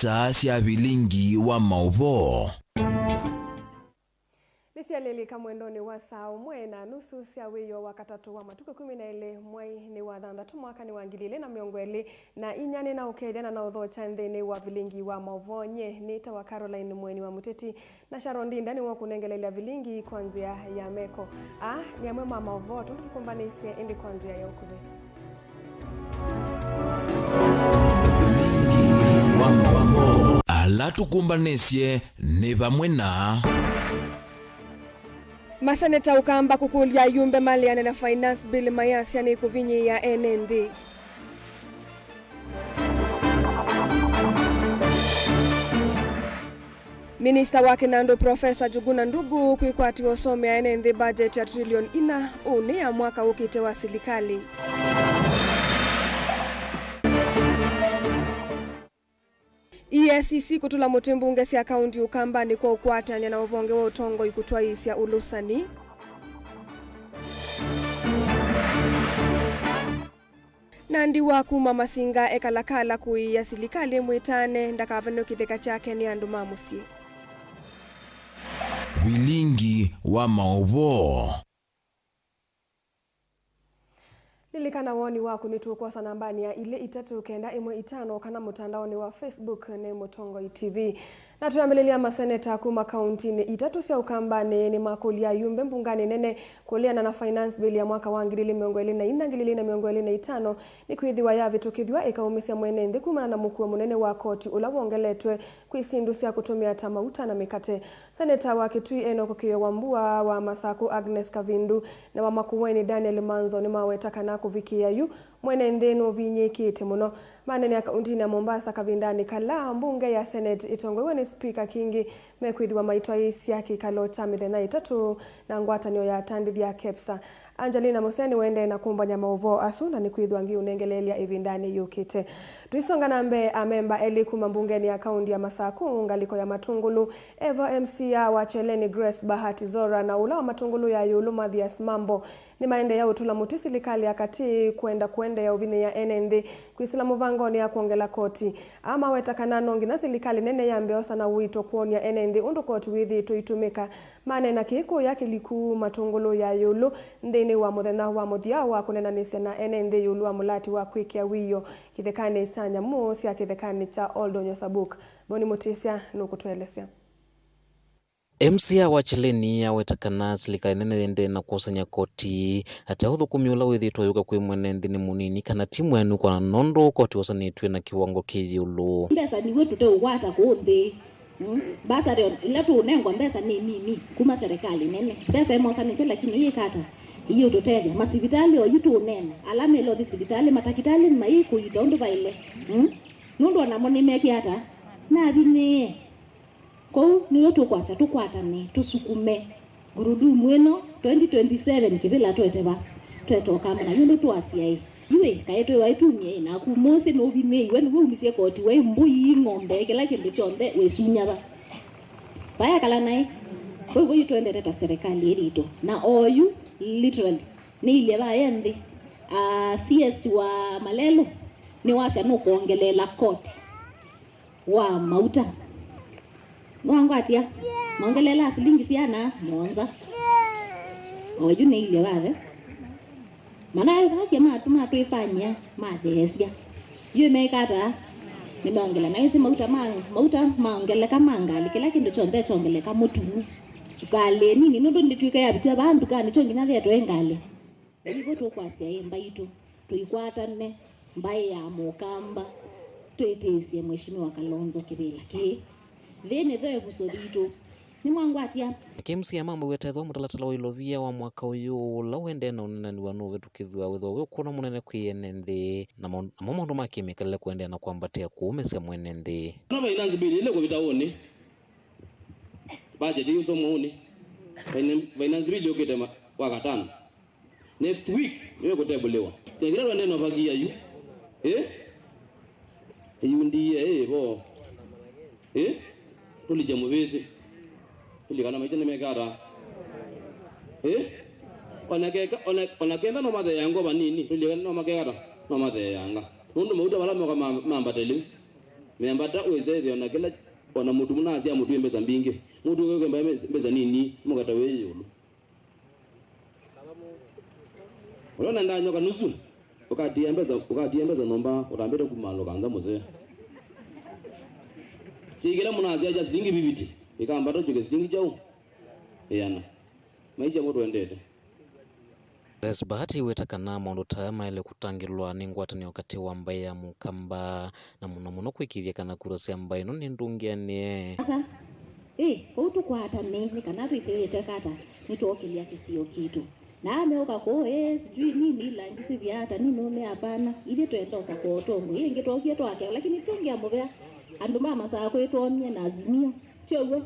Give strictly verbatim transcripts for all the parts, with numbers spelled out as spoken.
Saa sya vilingi wa maũvoo. Nĩsyalĩlĩka mwendonĩ wa saa ũmwe na nusu sya wĩoo wa katatũ wa matukũ ĩkũmi na elĩ mweinĩ wa thanthatũ mwakanĩ wa ngili ilĩ na mĩongo ĩlĩ na inya. Nĩnaũkethya na naũthokya nthĩnĩ wa vilingi wa maũvoo. Nyie nĩtawa Caroline Mũeni wa Mũteti, na Sharon Ndinda nĩwe ũkũnengelelya vilingi kwa nzĩa ya meko. Aa nĩ amwe ma maũvoo tũndũ tũkũmbanĩsye, ĩndĩ kwa nzĩa ya ũkuvĩ. Vilingi wa maũvoo ala tũkũmbanĩsye nĩ vamwe na. Maseneta Ũkamba kũkũlya ayumbe maleane na Finance Bill mayasya nĩkũvinyĩĩa ene nthĩ. Minista wa kĩnandũ Profesa Njuguna Ndung'u kwĩkwatĩwa ũsomea ene nthĩ budget ya trilioni inya ũnĩ ya mwaka ũkĩte wa silikalĩ. E A C C kũtũla mũtĩ mbunge sya kaunti Ũkambanĩ kwa ũkwatany'a na ũvonge wa ũtongoi kũtwaĩĩsya ũlũsani. Nandi wa kuma Masinga ekalakala kũĩĩa silikalĩ ĩmwĩtane ndakavenwe kĩtheka kyake nĩ andũ ma mũsyĩ. Vilingi wa maũvoo. Lilikana woni waku nĩtũkwosa nambanĩ ya ilĩ itatũ kenda ĩmwe itano kana mũtandaonĩ wa Facebook nĩ Mũtongoi T V. Na twĩambĩlĩlya, maseneta kuma kauntinĩ itatũ sya Ũkambanĩ nĩmakũlya ayumbe mbunganĩ nene kũleana na Finance Bill ya mwaka wa ngili ilĩ mĩongo ĩlĩ na inya, ngili ilĩ na mĩongo ĩlĩ na itano, nĩkwĩthĩwa yavĩtũkĩthw'a ĩkaũmĩsya mwene nthĩ kumana na mũkuo mũnene wa koti ũla wongeletwe kwĩ syĩndũ sya kũtũmĩa ta mauta na mĩkate. Seneta wa Kitui Enock Kĩyo Wambua, wa Masakũ Agnes Kavindu, na wa Makueni Daniel Manzo nĩmaweta kana kũvikĩĩa yu, mwene nthĩ nũvinyĩĩkĩte mũno. Maneenea kauntinĩ ya Mombasa kavindanĩ kala mbunge ya Senate ĩtongoew'e nĩ Spika Kingi mekwĩthĩwa maitwaĩĩsya kĩkalo kya mĩthenya ĩtatũ na ngwatanĩo ya atandĩthya ya KEPSA. Angelina Museni nĩwaendee na kũmbany'a maũvoo asu na nĩkwĩthĩwa ngĩũnengeleelya ĩvindanĩ yũkĩte. Tũisonga na mbee, amemba elĩ kuma mbungenĩ ya kaunti ya Masakũ, ngalĩko ya Matungulu, evo M C A wa Cheleni Grace Bahati Zora na ũla wa Matungulu ya ĩũlũ Mathias Mambo nĩmaendeea ũtũla mũtĩ silikalĩ ya katĩ kwenda kũendeea ũvinyĩĩa ene nthĩ kwĩsĩla mũvangonĩ ya kwongela koti. Aa maweta kana no nginya silikalĩ nene yambe osa na ũito kwony'a ene nthĩ ũndũ koti wĩthĩĩtwe ũitũmĩka. Maneena kĩĩ kũya kĩliku Matungulu ya ĩũlũ nthĩnĩ wa mũthenya wa mũthya wa kũneenanĩsya na ene nthĩ ĩũlũ wa mũlati wa kwĩkĩa wĩoo kĩthekanĩ kya nyamũ sya kĩthekanĩ kya Old Onyosabuk. Boni Mũtĩsya nũkũtũelesya. M C A wa Cheleni aweta kana silikalĩ nene yĩendee na kwosany'a koti, ate ũthũkũmi ũla wĩthĩĩtwe ũyũka kwĩ mwene nthĩ nĩ mũnini kana ti mwĩanu kwona nũndũ koti wosanĩtw'e na kĩwango kĩ ĩũlũ. Mbesa nĩw'o tũteũkwata kũũ nthĩ. Mm? Bursary ĩla tũũnengwa mbesa nĩ nini kuma serikali nene. Mbesa ĩmosanĩtye lakini iyĩkata, iyĩũtũtethya. Masivitalĩ oyu tũũneena, ala mĩlothi sivitalĩ, matakĩtalĩ maikũita ũndũ vaĩle. Mm? Nũndũ onamo nĩmekĩa ata? Navinyĩĩe. Kwoou nĩw'o tũkwasya tũkwatane, tũsukume gurudumu ĩno, twenty twenty-seven kĩvĩla twete va? Twete Ũkamba, na yu nũtwasya ĩ, yu ĩ, kaĩ twĩ waĩ tumie ĩ, naku Mosi nũvinyĩĩiwe, nĩw'o umisye koti waĩ mbũi, ng'ombe, kĩla kĩndũ kyonthe wĩsunya va? Vaya kala naĩ. Kwa hivyo yu twendete ta serikali ĩlitũ, na oyu literally nĩ ilye va ye nthĩ. Ah, C S wa Malelũ nĩwasya nũkwongeleela koti wa mauta. Nĩwangwatya? Mongelela silingi siana mũonza. Oyu nĩ ilye vathe. Manathokya matu matwĩfanyĩa matheesya. Yu meka ata? Nĩmeongela. Na ĩsĩ mauta ma, mauta maongeleka ma ngalĩ, kĩla kĩndũ kyonthe kyongeleka, mũtu, sukalĩ nini, nũndũ ndĩtw'ĩka yavikiwa vaa ndukanĩ, kyo nginya vetwe ngalĩ. Nĩvo tũkwasya ĩ mbaitũ, tũikwatane, mbaĩ ya Mũkamba, twĩtĩĩsye Mheshimiwa Kalonzo kĩvĩla kĩĩ. Thĩ nĩtho ĩvuso yitũ. Nĩmwangwatya? Nake M C A Mambo aweta ethĩwa mũtalatala wa ilovia wa mwaka ũyũ ũla ũendee na ũneenaniw'a nũvĩtũkĩthw'a wĩthĩwa wĩ ũkũno mũnene kwĩ ene nthĩ, na maũndũ, namo maũndũ ma kĩmĩkalĩle kũendeea na kwambatĩa kũũmĩsya mwene nthĩ. No finance bill ĩle kũvita ũnĩ, budget ĩyũsomwa ũnĩ, fina-, finance bill yũkĩte ma-, wa katano. Next week nĩwĩkũtebũlĩwa. Kĩla twendee no vakia yu. Ĩ? Yu ndiye, ĩ, vo. Ĩ? Tũlikye mũvĩsĩ. Tũlikana maisha nĩmeka ata? Ĩ? Ona keka, ona, ona kenda no matheeangwa vanini. Tũlikana no makeka ata? No matheeanga. Nũndũ mauta vala moka ma, mambate lĩu. Mĩambata ũĩsethĩa ona kĩla, ona mũtu mũnasya mũtu wĩ mbesa mbingĩ. Mũtu ũkĩkwĩ mbesa nini, mũkata wĩ ĩũlũ. Ũla ũnengaa nyoka nusu, ũkatia mbesa, ũkatia mbesa nyũmba, ũtambĩte kuma lũkanza mũseo. Syĩkĩla mũnasya kya silingi fifty, ĩkambata kyũke silingi kyaũ? Ĩana. Maisha mo twendete. Elizabeth aweta kana maũndũ ta aya maĩle kũtangĩlwa nĩ ngwatanĩo katĩ wa mbaĩ ya Mũkamba, na mũno mũno kwĩkĩĩthya kana kura sya mbaĩ ĩno nĩ ndũngĩanĩe. Asa, ĩ, kũu tũkwata nĩ, nĩ kana twĩsĩ twĩka ata, nĩtwookĩlya kĩsio kitũ. Na ameũka kũũ, ĩ, sijui nini, langi sithya ata, nini ume, hapana. Ithyĩ twenda ũsakũa ũtongoi. Ĩngĩ twokie twake, lakini tũngĩa mũvea. Andũ ma Masakũ ĩtwomie na Azimio. Ti ũw'o?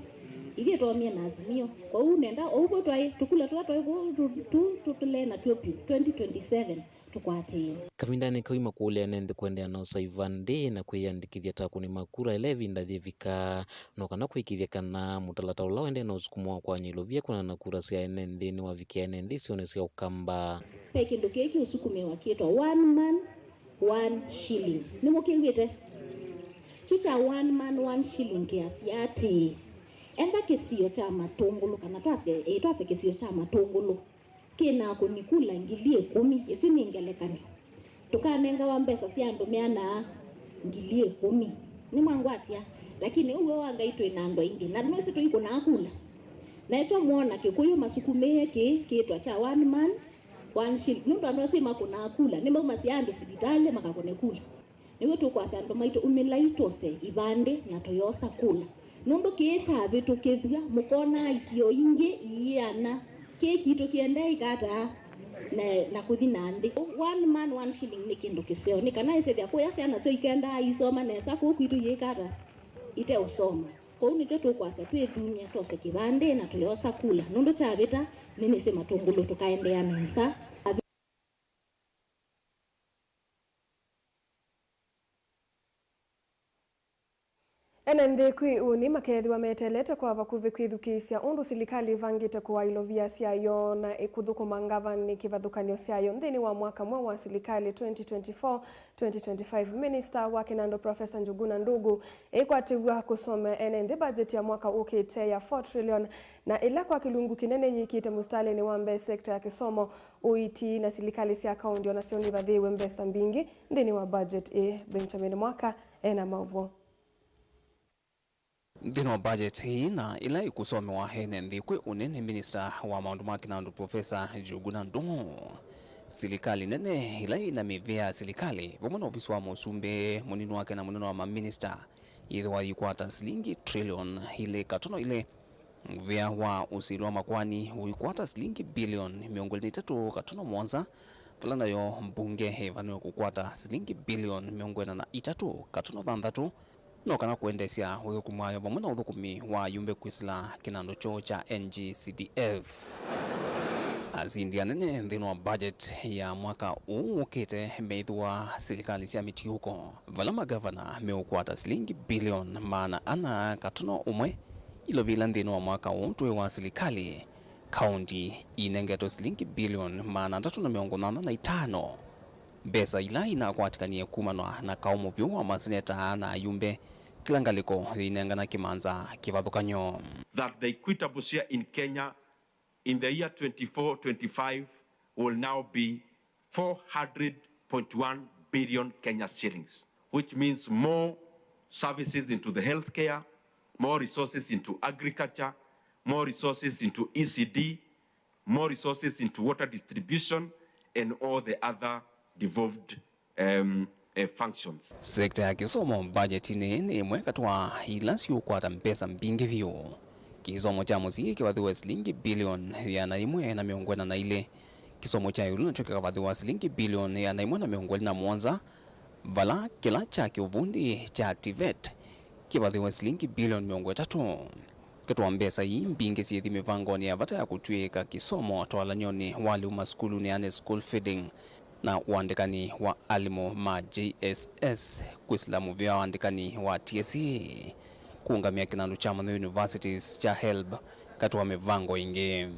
Ithyĩ twomie na Azimio. Kwoou nenda, ũu vo twaĩ, tũkula tũla twaĩ kũu, tũ, tũ, tũtũlee na tw'o piũ. Twenty twenty-seven, tũkwatĩĩe. Kavindanĩ kau makũlya ene nthĩ kũendeea na ũsai vandĩ na kwĩyĩandĩkĩthya ta akũni ma kura ĩla ĩvinda yĩvika, no kana kũĩkĩĩthya kana mũtalatala ũla ũendee na ũsukumo wa kwany'a ilovia kwonana na kura sya ene nthĩ nĩwavikĩa ene nthĩ isionĩ sya Ũkamba. Ve kĩndũ kĩĩ kĩũsukumĩwa kĩtwa one man, one shilling. Nĩmũkĩw'ĩte? Kyu kya one man, one shilling kĩasya atĩĩ, enda kĩsio kya Matũngũlũ, kana twasye, ĩĩ, twasye kĩsio kya Matũngũlũ kĩ na akũni kula ngili ĩkũmi, ĩsu nĩ ngelekany'o. Tũkanengawa mbesa sya andũ meanaa ngili ĩkũmi. Nĩmwangwatya? Lakini ũw'o wa Ngai twĩ na andũ aingĩ, na nĩwĩsĩ tũikũnaa kula. Na ĩkyo mwona Kĩkũyũ masukumĩĩe kĩĩ kĩĩtwa kya one man, one shilling. Nũndũ andũ asu makũnaa kula, nĩmaumasya andũ sivitalĩ makakũne kula. Nĩw'o tũkwasya andũ maitũ, umĩlai twose ivandĩ na tũyosa kula. Nũndũ kĩĩ kyavĩtũkĩthw'a, mũkonaa isio ingĩ iiana. Kĩĩ kitũ kĩendee ikataa na, na kũthi na nthĩ. One man, one shilling nĩ kĩndũ kĩseo. Nĩ kana ĩsĩthya kũya syana syo ikendaa isoma nesa, kũu kwitũ iikata iteũsoma. Kwoou nĩkyo tũkwasya twĩthumye twose kĩvandĩ na tũyosa kula. Nũndũ kyavĩta, nĩnĩsĩ Matũngũlũ tũkaendeea nesa. Ene nthĩ kwĩ ũnĩ makeethĩwa meteelete kwa vakuvĩ kwĩthukĩĩsya ũndũ silikalĩ ĩvangĩte kũaa ilovia syayo na ĩkũthũkũma ngavani kĩvathũkany'o syayo nthĩnĩ wa mwaka mweũ wa silikalĩ twenty twenty-four, twenty twenty-five. Minista wa kĩnandũ Profesa Njuguna Ndung'u ĩkwatĩw'a kũsomea ene nthĩ budget ya mwaka ũkĩte ya four trillion, na ĩla kwa kĩlungu kĩnene yĩkĩte mũsitalĩnĩ wa mbee sekta ya kĩsomo, ũiiti na silikalĩ sya kaũnti onasyo nĩvathĩĩwe mbesa mbingĩ nthĩnĩ wa budget ĩĩ. Benjamin Mwaka ena maũvoo. Nthĩnĩ wa budget ĩĩ na ĩla ĩkũsomewa ene nthĩ kwĩ ũnene, minista wa maũndũ ma kĩnandũ Profesa Njuguna Ndung'u, silikalĩ nene ĩla ĩna mĩvĩa ya silikalĩ vamwe na ovisi wa mũsumbĩ, mũnini wake na mũnene wa maminista yĩthĩwa yĩkwata silingi trillion ilĩ katono ilĩ. Mũvĩa wa ũsili wa makoani ũikwata silingi bilioni mĩongo ĩlĩ na itatũ katono mũonza, vala nayo mbunge ĩvanĩwe kũkwata silingi bilioni mĩongo ĩna na itatũ katono thanthatũ, no kana kũendeesya ũthũkũmi wayo vamwe na ũthũkũmi wa ayumbe kwĩsĩla kĩnandũ kyoo kya N G C D F. Asindi anene nthĩnĩ wa budget ya mwaka ũũ ũkĩte meĩthĩwa silikalĩ sya mĩtiũko, vala magavana meũkwata silingi bilioni maana ana katono ũmwe. Ilovia ila nthĩnĩ wa mwaka ũũ twĩ wa silikalĩ, kaũnti inengetwe silingi bilioni maana atatũ na mĩongo nyanya na itano, mbesa ila inakwatĩkanie kumanwa na kaũ mũvyũ wa maseneta na ayumbe, kĩla ngalĩko yĩinengana kĩmanza kĩvathũkany'o. That the equitable share in Kenya in the year twenty-four twenty-five will now be four hundred point one billion Kenya shillings, which means more services into the healthcare, more resources into agriculture, more resources into E C D, more resources into water distribution and all the other devolved, um, uh, functions. Sekta ya kĩsomo mbajetinĩ nĩ ĩmwe katĩ wa ila siũkwata mbesa mbingĩ vyũ. Kĩsomo kya mũsyĩ kĩvathĩwe silingi bilioni ĩana ĩmwe na mĩongo ĩna na ilĩ. Kĩsomo kya ĩũlũ nakyo kĩkavathĩwa silingi bilioni ĩana ĩmwe na mĩongo ĩlĩ na mũonza, vala kĩla kya kĩũvundi kya TVET kĩvathĩwe silingi bilioni mĩongo ĩtatũ. Katĩ wa mbesa ii mbingĩ syĩthi mĩvangonĩ ya vata ya kũtw'ĩĩka kĩsomo, ũtwalanĩonĩ wa lĩu masukulunĩ, yani school feeding, na ũandĩkani wa alimũ ma J S S, kwĩsĩla mũvĩa wa andĩkani wa T S C, kũũngamĩa kĩnandũ kya mũno universities kya HELB, katĩ wa mĩvango ĩngĩ.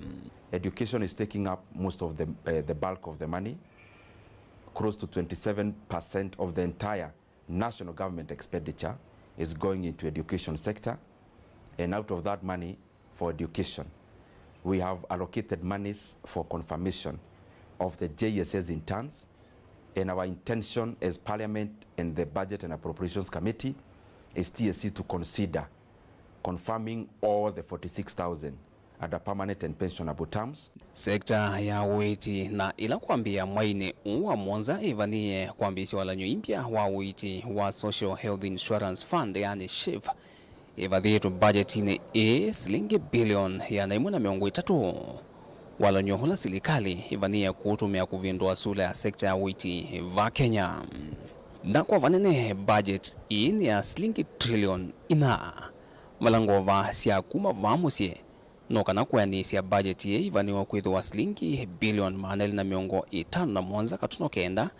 Education is taking up most of the, eh, the bulk of the money. Close to twenty-seven percent of the entire national government expenditure is going into education sector, and out of that money for education, we have allocated monies for confirmation of the J S S interns, and our intention as Parliament and the Budget and Appropriations Committee is T S C to consider confirming all the forty-six thousand under permanent and pensionable terms. Sekta ya ũiiti na ĩla kwambĩĩa mwainĩ ũũ wa mũonza ĩvanie kwambĩĩsya walany'o imbya wa ũiiti wa Social Health Insurance Fund, yaani SHIF, ĩvathĩĩtwe mbajetinĩ ĩĩ silingi bilioni ĩana ĩmwe na mĩongo ĩtatũ. Walany'o ũla silikalĩ ĩvanie kũũtũmĩa kũvĩndũa sula ya sekta ya ũiiti va Kenya. Na kwa vanene, mbajeti ĩĩ nĩ ya silingi trilioni inya. Vala ngova sya kuma vaa mũsyĩ no kana kũeanĩsya mbajeti ĩĩ ĩvanĩwe kwĩthĩwa silingi bilioni maana elĩ na mĩongo ĩtano na mũonza katono kenda,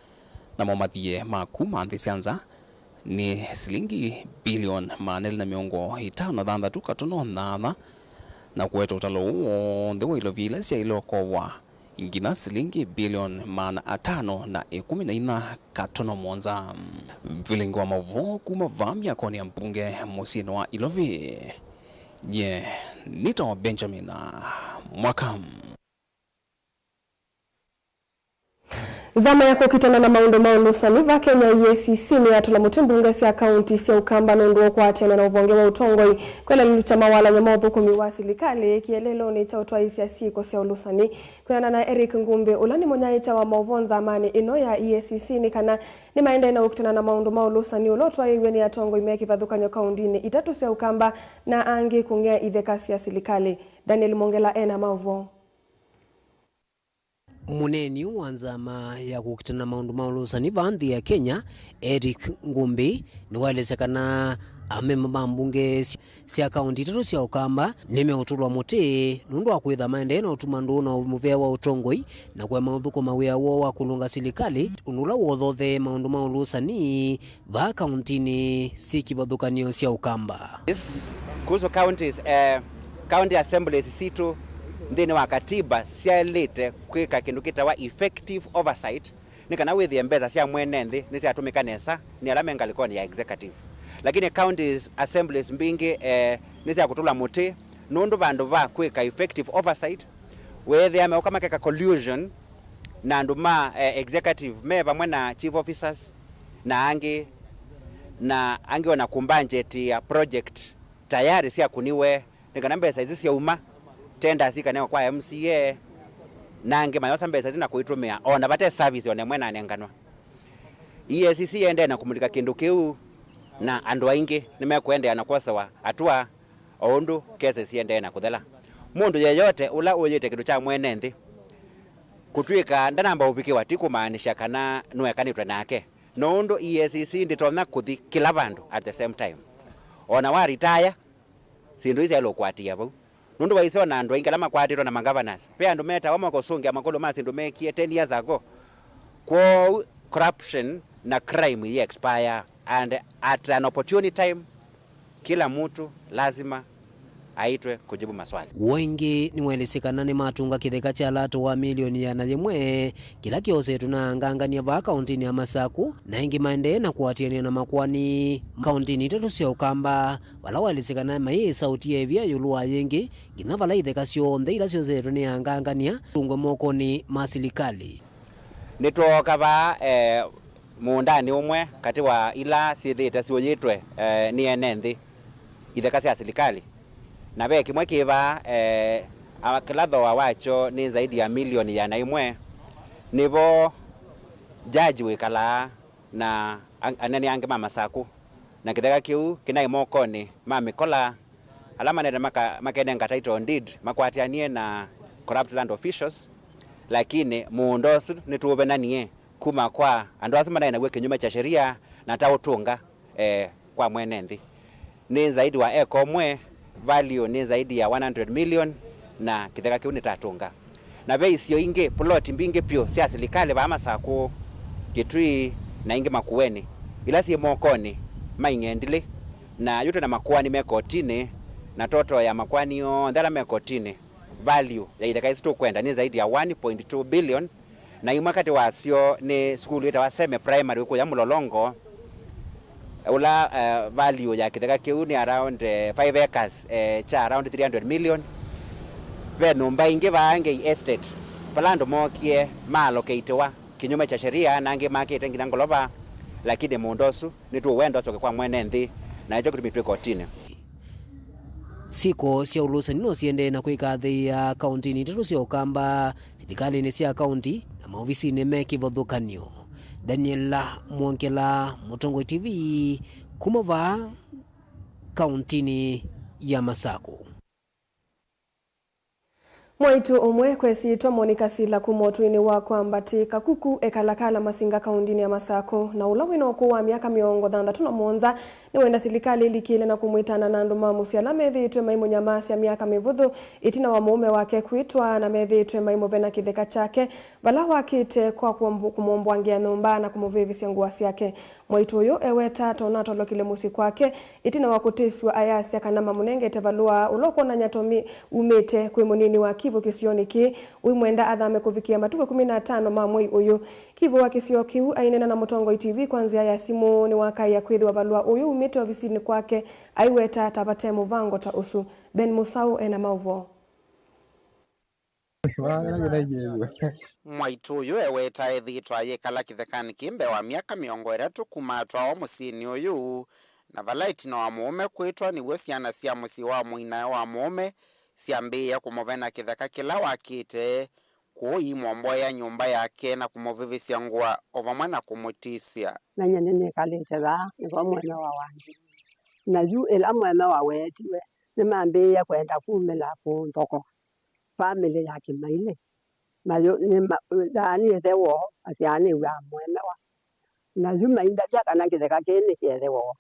namo mathie ma kuma nthĩ sya nza nĩ silingi bilioni maana elĩ na mĩongo ĩtano na thanthatũ katono thantha, na kũete ũtalo ũũ w'onthe wa ilovi ila syaĩle ũkowa nginya silingi bilioni maana atano na ĩkũmi na inya katono mũonza. Vilingi wa maũvoo kuma vaa myakonĩ ya mbunge mũsyĩnĩ wa Ilovi, nye nĩtawa Benjamin Mwaka. Nzama ya kũkitana na maũndũ ma ũlũsani va Kenya, E A C C, nĩyatũla mũtĩ mbunge sya kaunti sya Ũkamba nũndũ wa ũkwatene na ũvonge wa ũtongoi kwĩla lilũta mawalany'o ma ũthũkũmi wa silikalĩ kĩeleelonĩ kya ũtwaĩĩsya syĩko sya ũlũsani. Kwĩanana na Eric Ngumbi, ũla nĩ mũnyaĩĩkya wa maũvoo nzamanĩ ĩno ya E A C C, nĩ kana nĩmaendee na ũkitana na maũndũ ma ũlũsani ũla ũtwaĩĩw'e nĩ atongoi me kĩvathũkany'o kaundinĩ itatũ sya Ũkamba na angĩ kũng'ea itheka sya silikalĩ. Daniel Mongela ena maũvoo. Mũneeni wa nzama ya kũkitana na maũndũ ma ũlũsani vaa nthĩ ya Kenya, Eric Ngumbi, nĩwaelesya kana amemba ma mbunge sya kaunti itatũ sya Ũkamba nĩmeũtũlwa mũtĩ nũndũ wa kwĩtha maendee na ũtuma ndũũ na mũvea wa ũtongoi na kũema ũthũkũma wĩa woo wa kũlũnga silikalĩ, ũndũ ũla wothothee maũndũ ma ũlũsani vaa kauntinĩ syĩ kĩvathũkany'o sya Ũkamba. This, kuhusu counties, eh, county assemblies sitũ nthĩnĩ wa katiba syaĩlĩte kwĩka kĩndũ kĩtawa effective oversight, nĩ kana wĩthĩe mbesa sya mwene nthĩ nĩsyatũmĩka nesa nĩ ala me ngalĩkonĩ ya executive. Lakini counties assemblies mbingĩ, eh, nĩsyakũtũlwa mũtĩ nũndũ vandũ va kwĩka effective oversight, weethĩa meũka makeka collusion na andũ ma, eh, executive me vamwe na chief officers na angĩ, na angĩ ona kũmbanjetĩa project tayari syakũniwe, nĩ kana mbesa isu syauma, tenders ikanewa kwa M C A, na angĩ mayosa mbesa isu na kũitũmĩa ona vate service ona ĩmwe nanenganwa. E A C C yendee na kũmulika kĩndũ kĩu, na andũ aingĩ nĩmekũendeea na kwosewa atua o ũndũ kesi siendee na kũthela. Mũndũ yeyote ũla ũyĩte kĩndũ kya mwene nthĩ, kũtw'ĩka ndanamba ũvikĩwa, ti kũmaanisha kana nũekanĩtwe nake, no ũndũ E A C C ndĩtonya kũthi kĩla vandũ at the same time. O na wa retire, syĩndũ ii syaĩle ũkũatĩĩa vau, nũndũ waisye o na andũ aingĩ ala makwatĩtwe na magovernors. Ve andũ metawa moka ũsũngĩa makũlũ ma syĩndũ meekie ten years ago. Kwoou corruption na crime iyi expire, and at an opportune time, kila mtu lazima aitwe kujibu maswali. Ũũ ĩngĩ nĩwaelesye kana nĩmatũnga kĩtheka kya lato wa milioni ĩana yĩmwe kĩla kyosetwe na angangania vaa kauntinĩ ya Masaku, na ĩngĩ maendee na kũatĩanĩa na makoani kauntinĩ itatũ sya Ũkamba, vala waelesye kana mayĩsa ũtia ĩvia ĩũlũ wa yĩngĩ nginya vala itheka syonthe ila syosetwe nĩ angangania itũngwe mokonĩ ma silikalĩ. Nĩtwooka vaa, eh, mũũndanĩ ũmwe katĩ wa ila syĩthĩĩte syũyĩtwe, eh, nĩ ene nthĩ, itheka sya silikalĩ, na ve kĩmwe kĩ vaa, eh, a-, kĩla thooa wakyo nĩ zaidi ya milioni ĩana ĩmwe. Nĩvo jaji wĩkalaa na ang-, anene angĩ ma Masaku, na kĩtheka kĩu kĩnaĩ mokonĩ ma Mĩkola, ala manene maka-, makenenga title deed makwatĩanie na corrupt land officials, lakini mũũnda ũsu nĩtũũvenanie kuma kwa andũ asu manaĩ naw'o kĩnyume cha sheria na ta ũtũnga, eh, kwa mwene nthĩ. Nĩ zaidi wa eka ũmwe, value nĩ zaidi ya one hundred million, na kĩtheka kĩu nĩtatũnga. Na ve isio ingĩ, plot mbingĩ vyũ sya silikalĩ vaa Masakũ, Kitui, na ingĩ Makueni, ila syĩ mokonĩ ma ing'endilĩ, na yu twĩ na makoani me kotinĩ, na total ya makoani onthe ala me kotinĩ, value ya itheka isu tũkwenda nĩ zaidi ya one point two billion, na imwe katĩ wasyo nĩ sukulu ĩtawa Seme Primary kũya Mũlolongo, Ũla, eh, value ya kĩtheka kĩu nĩ around, eh, five acres, eh, kya around three hundred million. Ve nyũmba ingĩ vaa Ngei Estate, vala andũ mookie maalokĩtĩwa kĩnyume kya sheria, na angĩ makĩte nginya ngolova, lakini mũũnda ũsu nĩtũũwenda ũsyoke kwa mwene nthĩ, na nĩkyo kĩtumi twĩ kotinĩ. Syĩko sya ũlũsani no siendee na kwĩkathĩĩa kaũntĩnĩ itatũ sya Ũkamba, silikalĩnĩ sya kaũntĩ, na maovisinĩ me kĩvathũkany'o. Daniel Mwongela, Mũtongoi T V, kuma vaa kaũntĩnĩ ya Masakũ. Mwaitũ ũmwe kwĩsyĩtwa Monica Sila kuma ũtũinĩ wa Kwambati Kakuku, Ekalakala, Masinga, kaũntĩnĩ ya Masakũ, na ũla wĩna ũkũũ wa myaka mĩongo thanthatũ na mũonza, nĩwenda silikalĩ ĩlikĩle na kũmwĩtana na andũ ma mũsyĩ ala methĩĩtwe maimũnyamasya myaka mĩvũthũ ĩtina wa mũũme wake kwĩtwa na methĩĩtwe maimũvena kĩtheka kyake vala wakĩte kwa kũmũ-, kũmũmbwangĩa nyũmba na kũmũvĩvĩsya ngũa syake. Mwaitũ ũyũ eweta ta ũnatolokile mũsyĩ kwake ĩtina wa kũtĩsw'a ayasya kana mamũnengete valũa ũla ũkwonany'a ta ũmi-, umĩte kwĩ mũnini wa Kivu kĩsionĩ kĩĩ, ũimwenda athame kũvikĩa matukũ ĩkũmi na atano ma mwei ũyũ. Kivu wa kĩsio kĩu aineena na Mũtongoi T V kwa nzĩa ya simũ nĩwakaĩa kwĩthĩwa valũa ũyũ umĩte ovisinĩ kwake aiweta ta vate mũvango ta ũsu. Ben Mũsaũ ena maũvoo. Mwaitũ ũyũ eweta ethĩĩtwe ayĩkala kĩthekanĩ kĩĩ mbee wa myaka mĩongo ĩtatũ kuma atwawa mũsyĩnĩ ũyũ, na vala ĩtina wa mũũme kwĩtwa nĩw'o syana sya mũsyĩ wa mũinae wa mũũme syambĩĩe kũmũvena kĩtheka kĩla wakĩte, kwoou imwomboea nyũmba yake na kũmũvĩvĩsya ngũa o vamwe na kũmũtĩsya. Na nyie nĩnĩkalĩte vaa, nĩvo mũemewa wangĩie. Na yu ĩla mũemewa weetiwe, nĩmambĩĩe kwenda kumĩla kũnthoko. Famĩlĩ ya Kĩmailĩ. Mayũ, nĩ ma-, yaani ĩthe woo asyaanĩw'a mũemewa. Na yu maindavya kana kĩtheka kĩĩ nĩ kya ĩthe woo.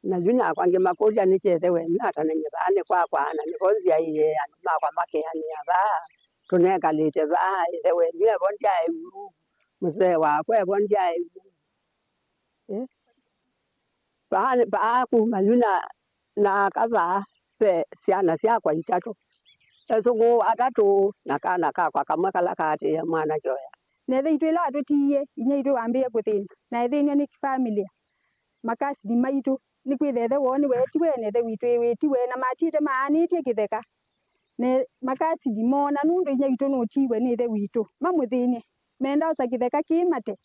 Na yu nakwa ngĩmakũlya, nĩ kya ĩthe wenyu ata na nyie vaa nĩ kwakwa, na nĩvo nzyaĩe andũ makwa makeanĩa vaa, tũnekalĩte vaa, ĩthe wenyu evo ndyaĩ vu, mũsee wakwa evo ndyaĩ vu. Eh? Vaa, vaa kuma yu na, na aka vaa ve syana syakwa itatũ, esũngũũ atatũ na kana kakwa kamwe kala kaatĩĩe mwanake ũya. Na ĩthe witũ ĩla watũtiie, inyia witũ wambĩĩe kũthĩna, na ethĩnw'a nĩ famĩlĩ ya makasini maitũ, nĩkwĩtha ĩthe woo nĩweetiwe, na ĩthe witũ ĩwĩtiwe, na matyĩte maanĩtye kĩtheka. Na makasini moona nũndũ inyia witũ nũtiiwe nĩ ĩthe witũ, mamũthĩny'e, menda osa kĩtheka kĩĩ mate,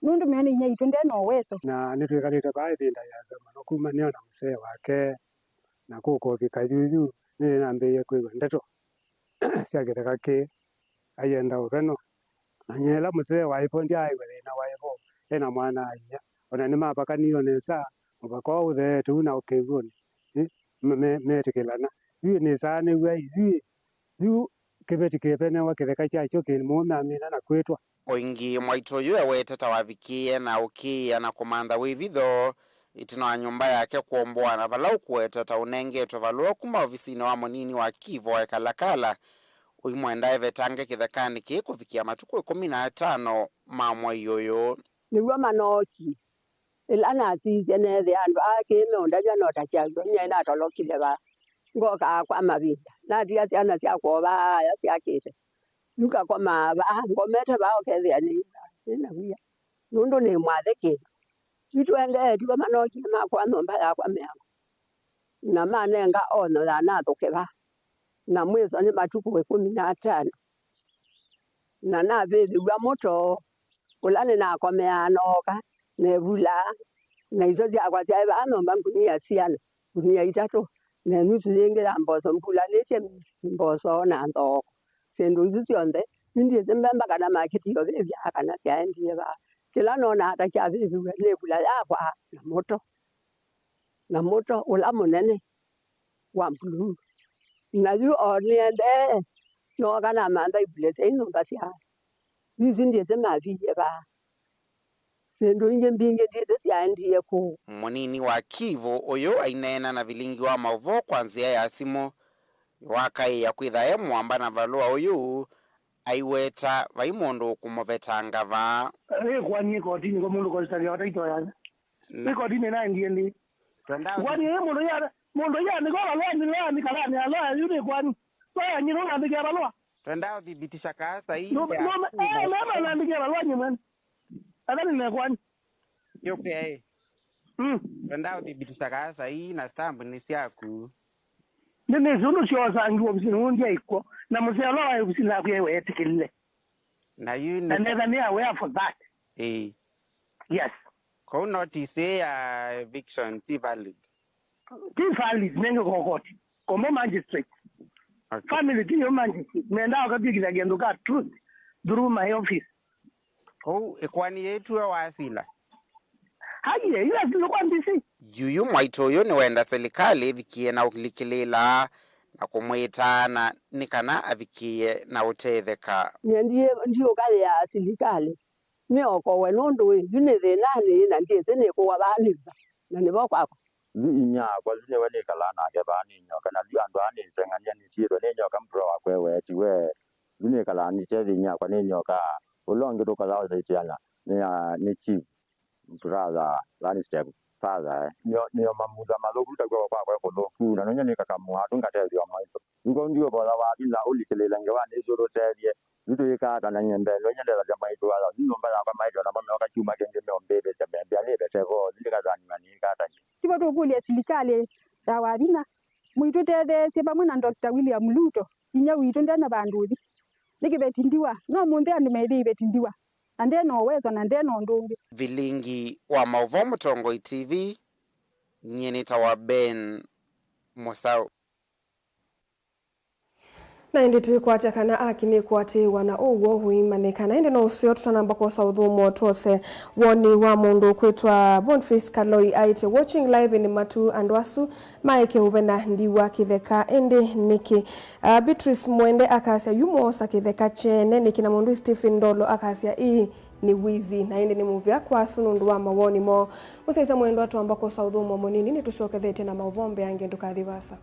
nũndũ meona inyia witũ nde na ũweso. Na nĩtwĩkalĩte vaa ĩvinda yĩasa mũno kuma nĩona mũsee wake, na kũka ũvika yuyu, nĩnambĩĩe kwĩw'a ndeto sya kĩtheka kĩĩ, aienda ũveno. Na nyie ĩla mũsee waĩ vo ndyaaĩw'a thĩna waĩ vo, e na mwana-a-inyia. O na nĩmavakanie o nesa, mũvaka ũũ ũtheete ũu na ũkĩw'ũnĩ, ĩ, me-, me-, meetĩkĩlana. Yu nĩsaanĩw'a yu, yu kĩveti kĩvenewa kĩtheka kyakyo kĩ mũũme amina na kwĩtwa. O ĩngĩ, mwaitũ ũyũ eweta ta wavikĩĩe na ũkĩĩa na kũmantha wĩvitho ĩtina wa nyũmba yake kũomboa, na vala ũkũweta ta ũnengetwe valũa kuma ovisinĩ wa mũnini wa Kivu wa Ekalakala, ũimwenda evetange kĩthekanĩ kĩĩ kũvikĩa matukũ ĩkũmi na atano ma mwei ũyũ. Nĩw'o manookie. Ĩla nasisye neethĩa andũ aa kĩĩ meũndavya no ta kyaw'o, nyie natolokile vaa, ngokaa kwa mavinda, natiga syana syakwa o vaa aya syakĩte. Yu ngakomaa vaa, ngomete vaa ũkethĩa nĩ, nĩ na wia, nũndũ nĩ mwathe kĩndũ. Yu tũendee tiwe manookie makũa nyũmba yakwa mĩango, na manenga onyo ya nathũke vaa, na mwĩso nĩ matukũ ĩkũmi na atano. Na navĩvĩw'a mũto, ũla nĩnakomeaa nooka, nevulaa, na iso syakwa syaĩ vaa nyũmba ngunia siana, ngunia itatũ, na nusu yĩngĩ ya mboso mbulanĩtye mboso na nthoo. Syĩndũ isu syonthe, yu ndyĩsĩ mbemba kana makĩti yo vĩvyaa kana syaendie vaa. Kĩla nonaa ta kyavĩvĩw'e nĩ vula yakwa na mũto, na mũto ũla mũnene wa mbuluu. Na yu o nĩendee, nooka namantha ivulĩ syai nyũmba sya isu ndyĩsĩ maviie vaa. Syĩndũ ingĩ mbingĩ ndyĩsĩ syaendie kũũ. Mũnini wa Kivu ũyũ aineena na vilingi wa maũvoo kwa nzĩa ya simũ, nĩwakaĩĩa kwĩtha e mũamba na valũa ũyũ aiweta vai mũndũ ũkũmũvetanga vaa. Ĩkwani ĩkotinĩ kwa mũndũ kũsitavya wataito yake. Nĩ kotini naendie ndi. Twenda kwani ĩ mũndũ ya, mũndũ yaandĩkwa valũa nĩ yaandĩka lani aloya yu nĩ kwani. Toya nyinyi unaandĩkia valũa. Twenda uthibitisha kaa sahihi. No, ya no, eh, mama naandĩkia valũa nyinyi mwene. Athani nĩ kwani. Yuke eh. Mm. Twenda ũthibitisha kaa sahihi na stamp nĩ syaku. Nĩnĩsĩ ũndũ syoosangiwe ovisinĩ ũũ ndyaĩ kw'o, na mũseo ũla waĩ ovisinĩ naku ewe etĩkĩlile. Na yu Na nĩ netha nĩ aware for that. Ĩĩ. Yes. Kwoou notice ĩĩ ya eviction ti valid? Ti valid, nenge kokoti. Kombo magistrate. Okay. Family ti yo magistrate. Mendaa ũkatw'ĩkĩthya kĩndũ ka truth through my office. Kwoou ĩkoani yĩtw'e wasila? Aiee, ila silũkwa mbisi. Yuyu mwaitũ ũyũ nĩwenda silikalĩ ĩvikĩe na ũlikĩlĩĩla na kũmwĩta na nĩ kana avikĩe na ũtetheka. Nyie ndiĩ-, ndiũkaĩaa silikalĩ. Nĩokowe nũndũ ĩ, yu nĩ thĩnanĩ na ndyĩsĩ nĩkũwa vaa nĩva, na nĩvo kwakwa. Yu inyia-akwa, yu nĩwe nĩkalaa nake vaa nĩ nyoka, na yu andũ aa nĩseng'ania nĩtiĩtwe nĩ nyoka, mũtũa wakwa ewe etiwe. Yu nĩkalaa nĩtethya inyia-akwa nĩ nyoka, ũla ũngĩ tũkalaa ũsaitiana nĩ, ah, nĩ chief brother landstep father, eh. Nĩo, nĩo mamutha mathũku, ta kw'oko kwakwa kũthũku, na nũnya nĩkakamũa tu ngatethya o mwaitũ. Yu kau ndiũvoya wathi na ũlikĩlĩĩla ngewa nĩsĩ ũtũtethye. Yu tũyĩkaa ata na nyie mbee, nũnya ndethasya mwaitũ aya, yu nyũmba yakwa maĩtwe namo meoka kyumwa kĩngĩ meũmbĩvĩsya, membĩa nĩvete vo, yu ndĩkathaniwa nĩĩkaa ata nyie. Tivo tũkũlya silikalĩ ya wathi na mũitũtetheesye vamwe na Doctor William Ruto, inyia witũ nde na vandũ ũthi. Nĩ kĩveti ndiwa, no mũnthĩ andũ methĩe iveti ndiwa, na nde na ũwezo, na nde na ũndũ ũngĩ. Vilingi wa maũvoo Mũtongoi T V, nyie nĩtawa Ben Mũsaũ. Na ĩndĩ twĩkwatya kana aki nĩkwatĩĩwa na ũw'o ũimanyĩka. Na ĩndĩ no ũseo tũtanamba kwosa ũthũmũo twose woni wa mũndũ ũkwĩtwa Boniface Kaloi aĩtye, "Watching live in Matu, andũ asu maeke ũvena ndiwa kĩtheka, ĩndĩ nĩkĩ?" Ah, Beatrice Mwende akasya, "Yu moosa kĩtheka kyene nĩkĩ?" Na mũndũ Stephen Ndolo akasya, "Ĩĩ, nĩ wizi." Na ĩndĩ nĩ mũvea kwa asu nũndũ wa mawoni moo. Mũsyaĩĩsya mwendwa, twamba kwosa ũthũmũo mũnini, nĩtũsyokethetye na maũvoo mbeange, ndũkathi vaasa.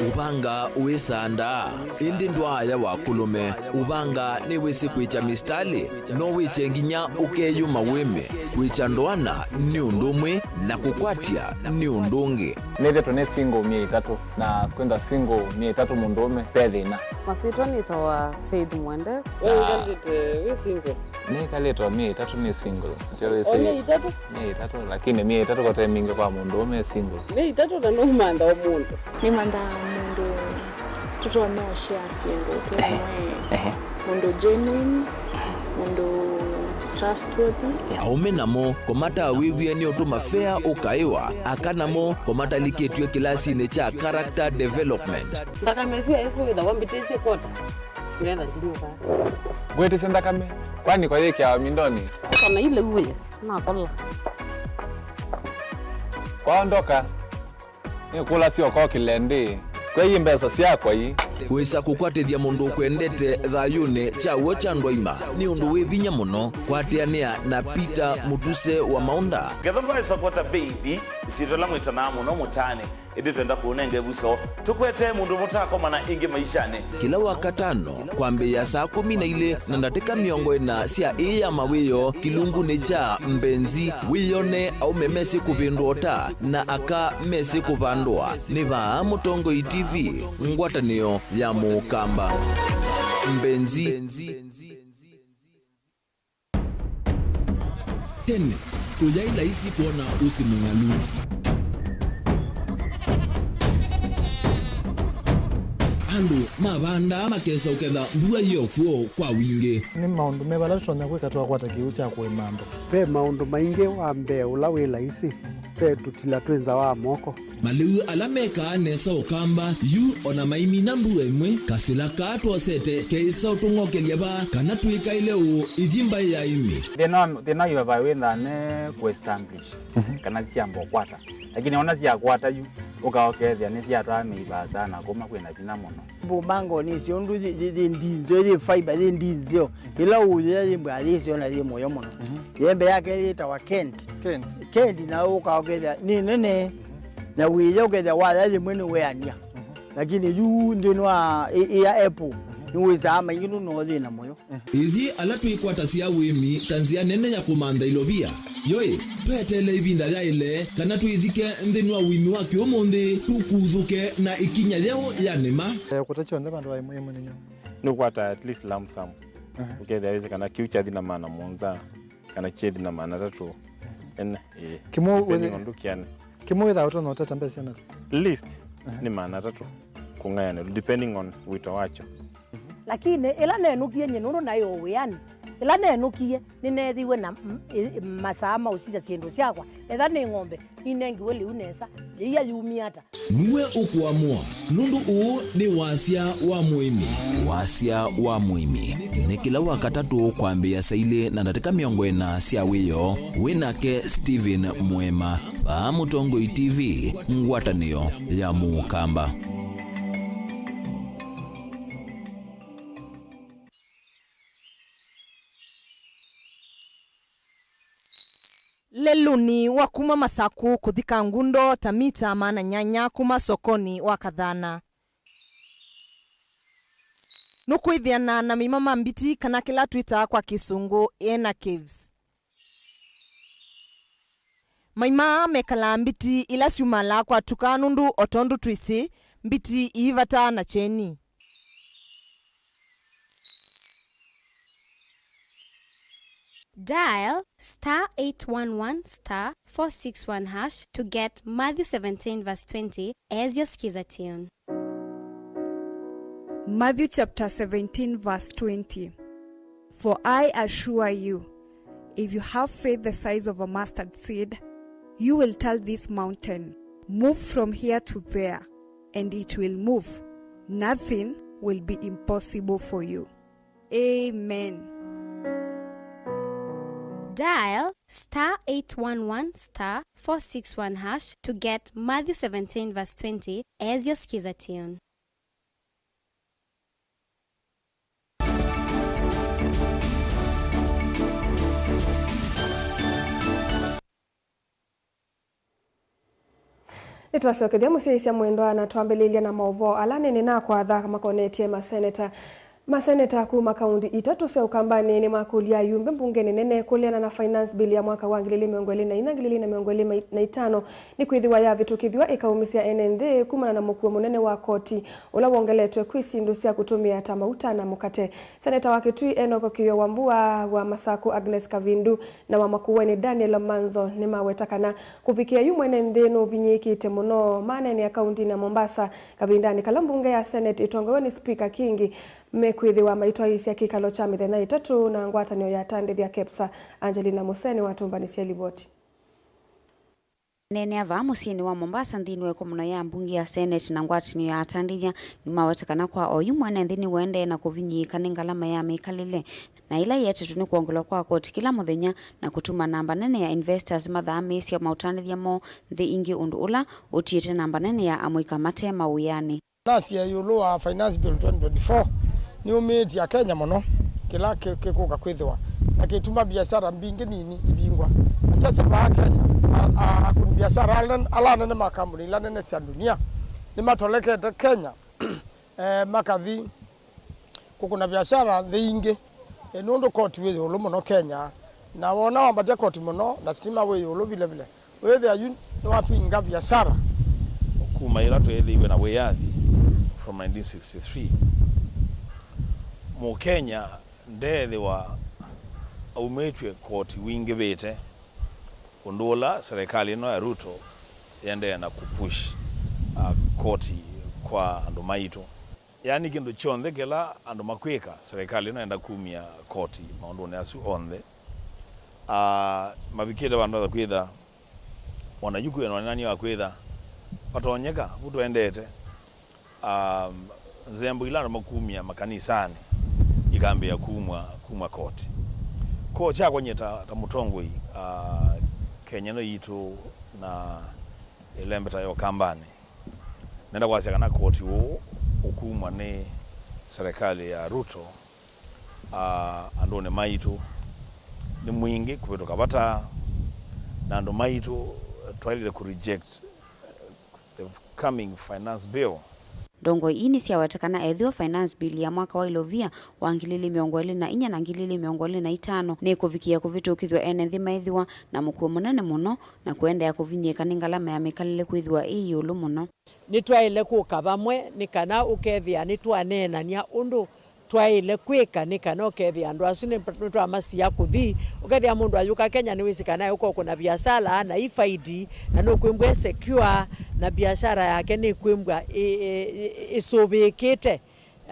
Ũvanga wĩsandaa, ĩndĩ ndwaaya wa kũlũme. Ũvanga nĩwĩsĩ kwĩkya mistalĩ, no wĩkye nginya ũkeyũma wĩme. Kwĩkya ndoana nĩ ũndũ ũmwe, na kũkwatya nĩ ũndũ ũngĩ. Nĩthĩtwe nĩ single myei ĩtatũ, na kwĩthwa single myei ĩtatũ mũndũũme, ve thĩna. Masyĩtwa nĩtawa Faith Mwende. We wĩkalĩte wĩ single? Nĩkalĩte o myei ĩtatũ nĩ single. Nĩkyo wĩsĩ. O myei ĩtatũ? Myei ĩtatũ, lakini myei ĩtatũ kote mingĩ kwa mũndũũme e single. Myei ĩtatũ na nũmantha o mũndũ. Nĩmanthaa mũndũ tũtonya ũshare syĩndũ twĩ. Ehe. Amwe. Ehe. Mũndũ genuine, mũndũ trustworthy. Aũme namo kũmatawĩw'e nĩ ũtũma fea ũkaĩwa, aka namo kũmatalikĩtw'e kĩlasinĩ kya character development. Nthakame ĩsu ya Yesũ wĩthawa mbĩtĩsye kota, ngetha ndinyuka. Ngwĩtĩsye nthakame, kwani kwa yĩkĩawa mindonĩ? Kana ile uwe, nakola. Kwaondoka. Nĩkũlasya ũkokĩle ndĩ, kwei mbesa syakwa ii? Wĩsa kũkwatĩthya mũndũ ũkwendete thayũnĩ kya w'o kya ndwaima nĩ ũndũ wĩ vinya mũno. Kwatĩanĩa na Peter Mũtuse wa Maũnda. Ngetha ndwaĩsa kwota baby, ĩsyĩtwa ĩla mwĩtanaa mũno mũtaanĩ, ĩndĩ twenda kũũnenga ĩvuso, tũkwetee mũndũ mũtakomana ĩngĩ maishanĩ. Kĩla Wakatano, kwambĩĩa saa kũmi na ilĩ na ndatĩka mĩongo ĩna sya ĩĩ ya mawĩoo kĩlungunĩ kya Mbenzi, wĩyone aũme mesĩ kũvĩndũa ũta na aka mesĩ kũvandũa. Nĩ vaa Mũtongoi T V, ngwatanĩo ya Mũkamba. Mbenzi. Tene, kũyaĩ laisi kwona ũsĩ mũng'alu. Andũ mavandaa makesa ũketha mbua yĩ o kw'o kwa wingĩ. Nĩ maũndũ meva ala tũtonya kwĩka twakwata kĩw'ũ kya kũĩma andũ? Ve maũndũ maingĩ. Wa mbee ũla wĩ laisi, ve tũtila twĩ nza wa moko. Malĩu ala mekaa nesa Ũkamba, yu o na maimina mbua ĩmwe, kasĩla kaa twosete keĩsa ũtũng'okelya vaa kana twĩkaĩle ũũ ithi mbaĩ ya ĩmĩ. Thĩna wa, thĩna wa U F I wĩthaa ne kũ establish, mhm, kana syamba ũkwata. Lakini ona syakwata yu, ũka ũkethĩa nĩsyatwaa mĩi vaasa na kũma kwĩna vinya mũno. Mbũmango nĩsyo ũndũ yĩ, yĩ, yĩ ndinzeo, yĩ fiber, yĩ ndinzeo. Ĩla ũyĩa yĩ mbũa yĩseo na yĩ mũyo mũno. Mhm. Yembe yake yĩtawa Kent. Kent. Kent na ũka ũkethĩa nĩ nene. Mhm. Na wĩya ũkethĩa waya yĩmwe nĩ weania. Mhm. Lakini yu nthĩnĩ wa ĩ, ĩ ya apple, mhm, Nĩwĩsaa maingĩ nũndũ no ũyĩ na mũyo. Ithyĩ ala twĩkwatasya ũĩmi ta nzĩa nene ya kũmantha ilovia, yo-ĩ, tweteele ĩvinda yaĩle kana twĩthike nthĩnĩ wa ũĩmi wa kĩũmũnthĩ, tũkuthũke na ĩkinya yeũ ya nĩma? Eh, kũta kyonthe vandũ va ĩmwe ĩmwe nĩ nyũmba. Nĩũkwata at least lump sum. Aha. Ũkethĩa wĩsĩ kana kĩu kyathi na maana mũonza, kana kyethi na maana atatũ. Ene, ĩĩ. Kĩmwe depending wĩthĩ-, on ndũkĩane. Kĩmwe wĩthaa ũtonya ũtata mbesa syana? Least, aha, nĩ maana atatũ kũng'ayanĩlwa, depending on wĩto wakyo. Lakini ĩla nenũkie nyie nũndũ naĩ o wĩanĩ, ĩla nenũkie nĩneethiwe na m-, ĩ-, masaa ma ũsisya syĩndũ syakwa. Etha nĩ ng'ombe, ninengiwe lĩu nesa, yĩia yumie ata? Nue ũkũamũa, nũndũ ũũ nĩ wasya wa mũĩmi. Wasya wa mũĩmi nĩ kĩla Wakatatũ kwambĩĩa saa ilĩ na ndatĩka mĩongo ĩna sya wĩoo, wĩ nake Stephen Mũema, vaa Mũtongoi T V, ngwatanĩo ya Mũkamba. Lelũnĩ wa kuma Masakũ kũthi Kangundo ta mita maana nyanya kuma sokonĩ wa Kathana. Nũkwĩthĩana na mĩima ma mbiti kana kĩla twĩtaa kwa Kĩsũngũ hyena caves. Maima aa mekalaa mbiti ila syumalaa kwatuka nũndũ o tondũ twĩsĩ, mbiti iivataa na kyeni. Dial star eight one one star four six one hash to get Matthew seventeen verse twenty as your Skiza tune. Matthew chapter seventeen verse twenty. For I assure you, if you have faith the size of a mustard seed, you will tell this mountain, "Move from here to there," and it will move. Nothing will be impossible for you. Amen. Dial star eight one one star four six one hash to get Matthew seventeen verse twenty as your Skiza tune. Nĩtwasyokethya mũsyaĩĩsya mwendwa na twambĩlĩlya na maũvoo ala nĩnĩnakwatha makonetye maseneta. Maseneta kuma kaunti itatũ sya Ũkambanĩ nĩmakũlya ayumbe mbungenĩ nene kũleana na Finance Bill ya mwaka wa ngili ili mĩongo ĩlĩ na inya, ngili ili na mĩongo ĩlĩ na itano nĩkwĩthĩwa yavĩtũkĩthw'a ĩkaũmĩsya ene nthĩ kumana na mũkuo mũnene wa koti ũla wongeletwe kwĩ syĩndũ sya kũtũmĩa ta mauta na mũkate. Seneta wa Kitui Enock Kĩyo Wambua, wa Masakũ Agnes Kavindu na wa Makueni Daniel Manzo nĩmaweta kana kũvikĩa yu mwene nthĩ nũvinyĩĩkĩte mũno maneenea kauntinĩ ya Mombasa kavindanĩ kala mbunge ya Senate ĩtongoew'e nĩ Spika Kingi mekwĩthĩwa maitwaĩĩsya kĩkalo kya mĩthenya ĩtatũ na ngwatanĩo ya atandĩthya KEPSA. Angelina Museni watũmbanĩsya livoti. Aneenea vaa mũsyĩnĩ wa Mombasa nthĩnĩ wa ĩkomano ya mbunge ya Senate na ngwatanĩo ya atandĩthya nĩmaweta kana kwa oyu mwene nthĩ nĩũendee na kũvinyĩĩka nĩ ngalama ya mĩkalĩle, na ĩla ĩetetwe nĩ kwongelwa kwa koti kĩla mũthenya na kũtuma namba nene ya investors mathaamĩĩsya maũtandĩthya moo nthĩ ingĩ, ũndũ ũla ũtiĩte namba nene ya amũika mate mawĩanĩ. Nasya ĩũlũ wa Finance Bill twenty twenty-four, nĩyũmĩĩtye Akenya mũno kĩla kĩ-, kĩkũka kwĩthĩwa, na kĩtuma biashara mbingĩ nini ivingwa. Na ndyasya vaa Kenya, a-, a-, akũni biashara ala, ala nene ma kambuni ila nene sya ndunia nĩmatolekete Kenya, eh, makathi kũkũna biashara nthĩ ingĩ, eh, nũndũ koti wĩ ĩũlũ mũno Kenya. Na wona wambatya koti mũno, na sitima wĩ ĩũlũ vile vile, wĩthĩa yu nĩwapinga biashara. Kuma ĩla tweethĩiwe na wĩyathi from nineteen sixty-three, Mũkenya ndeethĩwa aumĩtw'e koti wingĩvĩte, ũndũ ũla serikali ĩno ya Ruto yĩendee na kũpush, uh, koti kwa andũ maitũ. Yaani kĩndũ kyonthe kĩla andũ makwĩka, serikali ĩno yenda kumya koti maũndũnĩ asu onthe. Ah, mavikĩte vandũ va kwĩtha, ona yu kwĩ na wonany'o wa kwĩtha vatonyeka vu tũendete. Ah, nzembo ila andũ makumya makanisanĩ ikambĩĩa kumwa, kumwa koti. Koo kyakwa nyie ta, ta mũtongoi, ah, Kenya ĩno yitũ na ĩlembeta ya Ũkambanĩ, nenda kwasya kana koti ũũ ũkumwa nĩ serikali ya Ruto, ah, andũnĩ maitũ nĩ mwingĩ kũvĩtũka vata, na andũ maitũ twaĩlĩte kũ reject the coming finance bill. Ndongoi ii nĩsyaweta kana ethĩwa Finance Bill ya mwaka wa ilovia wa ngili ili mĩongo ĩlĩ na inya na ngili ili mĩongo ĩlĩ na itano nĩkũvikĩa kũvĩtũkĩthw'a, ene nthĩ meĩthĩwa na mũkuo mũnene mũno na kũendeea kũvinyĩĩka nĩ ngalama ya mĩkalĩle kwĩthĩwa ĩ ĩũlũ mũno. Nĩtwaĩle kũka vamwe nĩ kana ũkethĩa nĩtwaneenany'a ũndũ twaĩle kwĩka nĩ kana ũkethĩa andũ asu nĩ, nĩtwamasia kũthi. Ũkethĩa mũndũ ayũka Kenya nĩwĩsĩ kana ayũka ũkũna viasala na ifaidi, na nũkwĩmbwa e secure, na biashara yake nĩkwĩmbwa ĩ-, ĩ-, ĩ-, ĩsũvĩĩkĩte.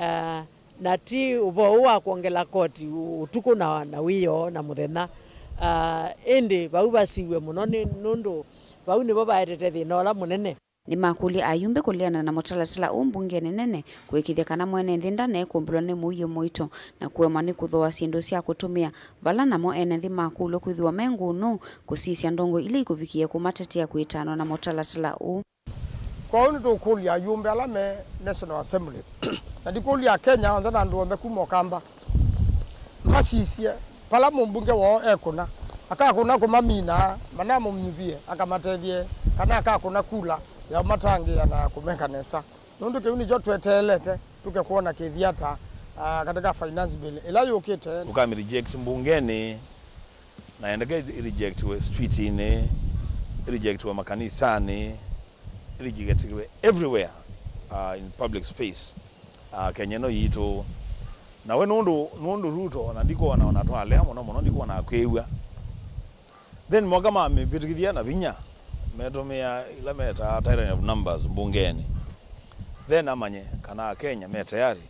Ah, na ti ũvoo ũũ wa kwongela koti ũtukũ na, na wĩoo na mũthenya. Ah, ĩndĩ vau vasiw'e mũno nĩ, nũndũ vau nĩvo vaetete thĩna ũla mũnene. Nĩmakũlya ayumbe kũleana na mũtalatala ũũ mbungenĩ nene kũĩkĩĩthya kana mwene nthĩ ndanekũmbĩlwa nĩ mũio mũito na kũemwa nĩ kũthooa syĩndũ sya kũtũmĩa, vala namo ene nthĩ makũlw'a kwĩthĩwa me ngũnũ kũsisya ndongoi ila ikũvikĩĩa kũmatetea kwĩtanwa na mũtalatala ũũ. Kwoou nĩtũkũlya ayumbe ala me National Assembly, na ndikũlya Akenya onthe na andũ onthe kuma Ũkamba, masisye vala mũmbunge woo ekũna, akakũna kũmamina, manamũnyuvie, akamatethye, kana akakũna kula ya ũmatangĩĩa na kũmeka nesa, nũndũ kĩu nĩkyo tweteelete tũke kwona kĩthi ata, ah, katika finance bill ĩla yũkĩte. Tũkamĩ reject mbungenĩ, na endeke ĩ rejectiwe streetinĩ, ĩ rejectiwe makanisanĩ, ĩ rejectiwe everywhere, uh, in public space. Ah, Kenya ĩno yitũ. Na we nũndũ, nũndũ Ruto, na ndikuona ona twalea mũno mũno, ndikuona akwĩw'a. Then moka mamĩvĩtũkĩthya na vinya, metũmĩa ila metaa tyranny of numbers mbungenĩ. Then amanye kana Akenya me tayari,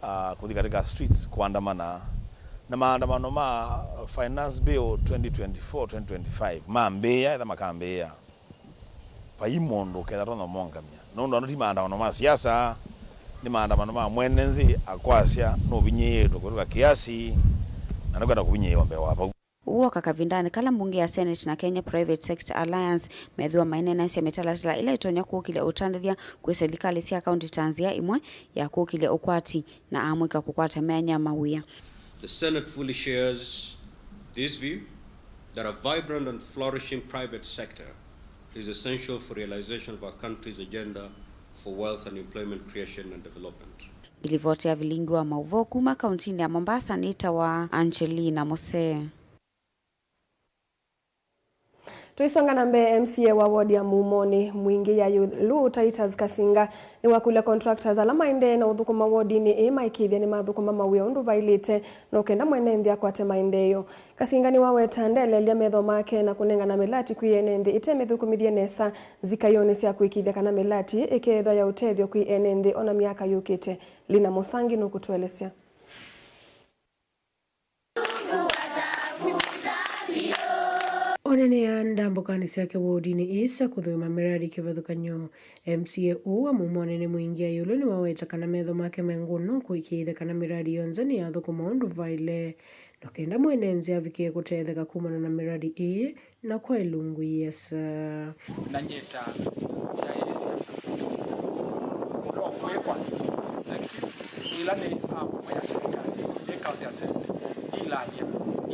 ah, kũthi katika streets kũandamana. Na maandamano ma Finance Bill twenty twenty-four, twenty twenty-five mambĩĩa, etha makambĩĩa. Vai mũndũ ũkethĩa tonya ũmongamya. Nũndũ andũ ti maandamano ma siasa, nĩ maandamano ma mwene nthĩ akwasya nũvinyĩĩtwe kũvika kĩasi, na nĩkwenda kũvinyĩĩwa mbee wa vau. Ũu woka kavindanĩ kala mbunge ya Senate na Kenya Private Sector Alliance methĩwa maineenaisye mĩtalatala ĩla ĩtonya kũkĩlya ũtandĩthya kwĩ silikalĩ sya kaunti ta nzĩa ĩmwe ya kũkĩlya ũkwati na amũika kũkwata myanya ya mawĩa. The Senate fully shares this view that a vibrant and flourishing private sector is essential for realization of our country's agenda for wealth and employment creation and development. Nĩ livoti ya vilingi wa maũvoo kuma kauntinĩ ya Mombasa nĩtawa Angelina Musee. Tũisonga na mbee, M C A wa ward ya Mumonĩ Mwingĩ ya ĩũlũ Titus Kasinga nĩwakũlya contractors ala maendee na ũthũkũma wardinĩ ĩĩ maĩkĩĩthye nĩmathũkũma mawĩa ũndũ vaĩlĩte no kenda mwene nthĩ akwate maendeeo. Kasinga nĩwaweta ndeleelya metho make na kũnengana mĩlati kwĩ ene nthĩ ĩte mĩthũkũmĩthye nesa nzikayonĩ sya kũĩkĩĩthya kana mĩlati ĩkeethwa ya ũtethyo kwĩ ene nthĩ ona myaka yũkĩte. Lina Mũsangi nũkũtũelesya. Onene ya ndambũkanĩ syake wodinĩ ĩĩ sya kũthũima mĩradi kĩvathũkany'o. M C A ũũ wa Mumonĩ Mwingĩ ya ĩũlũ nĩwaweta kana metho make me ngũnũ kũĩkĩĩthya kana mĩradi yonthe nĩyathũkũma ũndũ vaĩle, no kenda mwene nzĩa avikĩe kũtetheka kumana na mĩradi ĩĩ na kwa ĩlungu ĩasa. Na nyie ta syaĩĩsya ũla ũkwĩkwa executive, ĩla nĩ amwe ya silikalĩ, nĩ county assembly, ndiilathya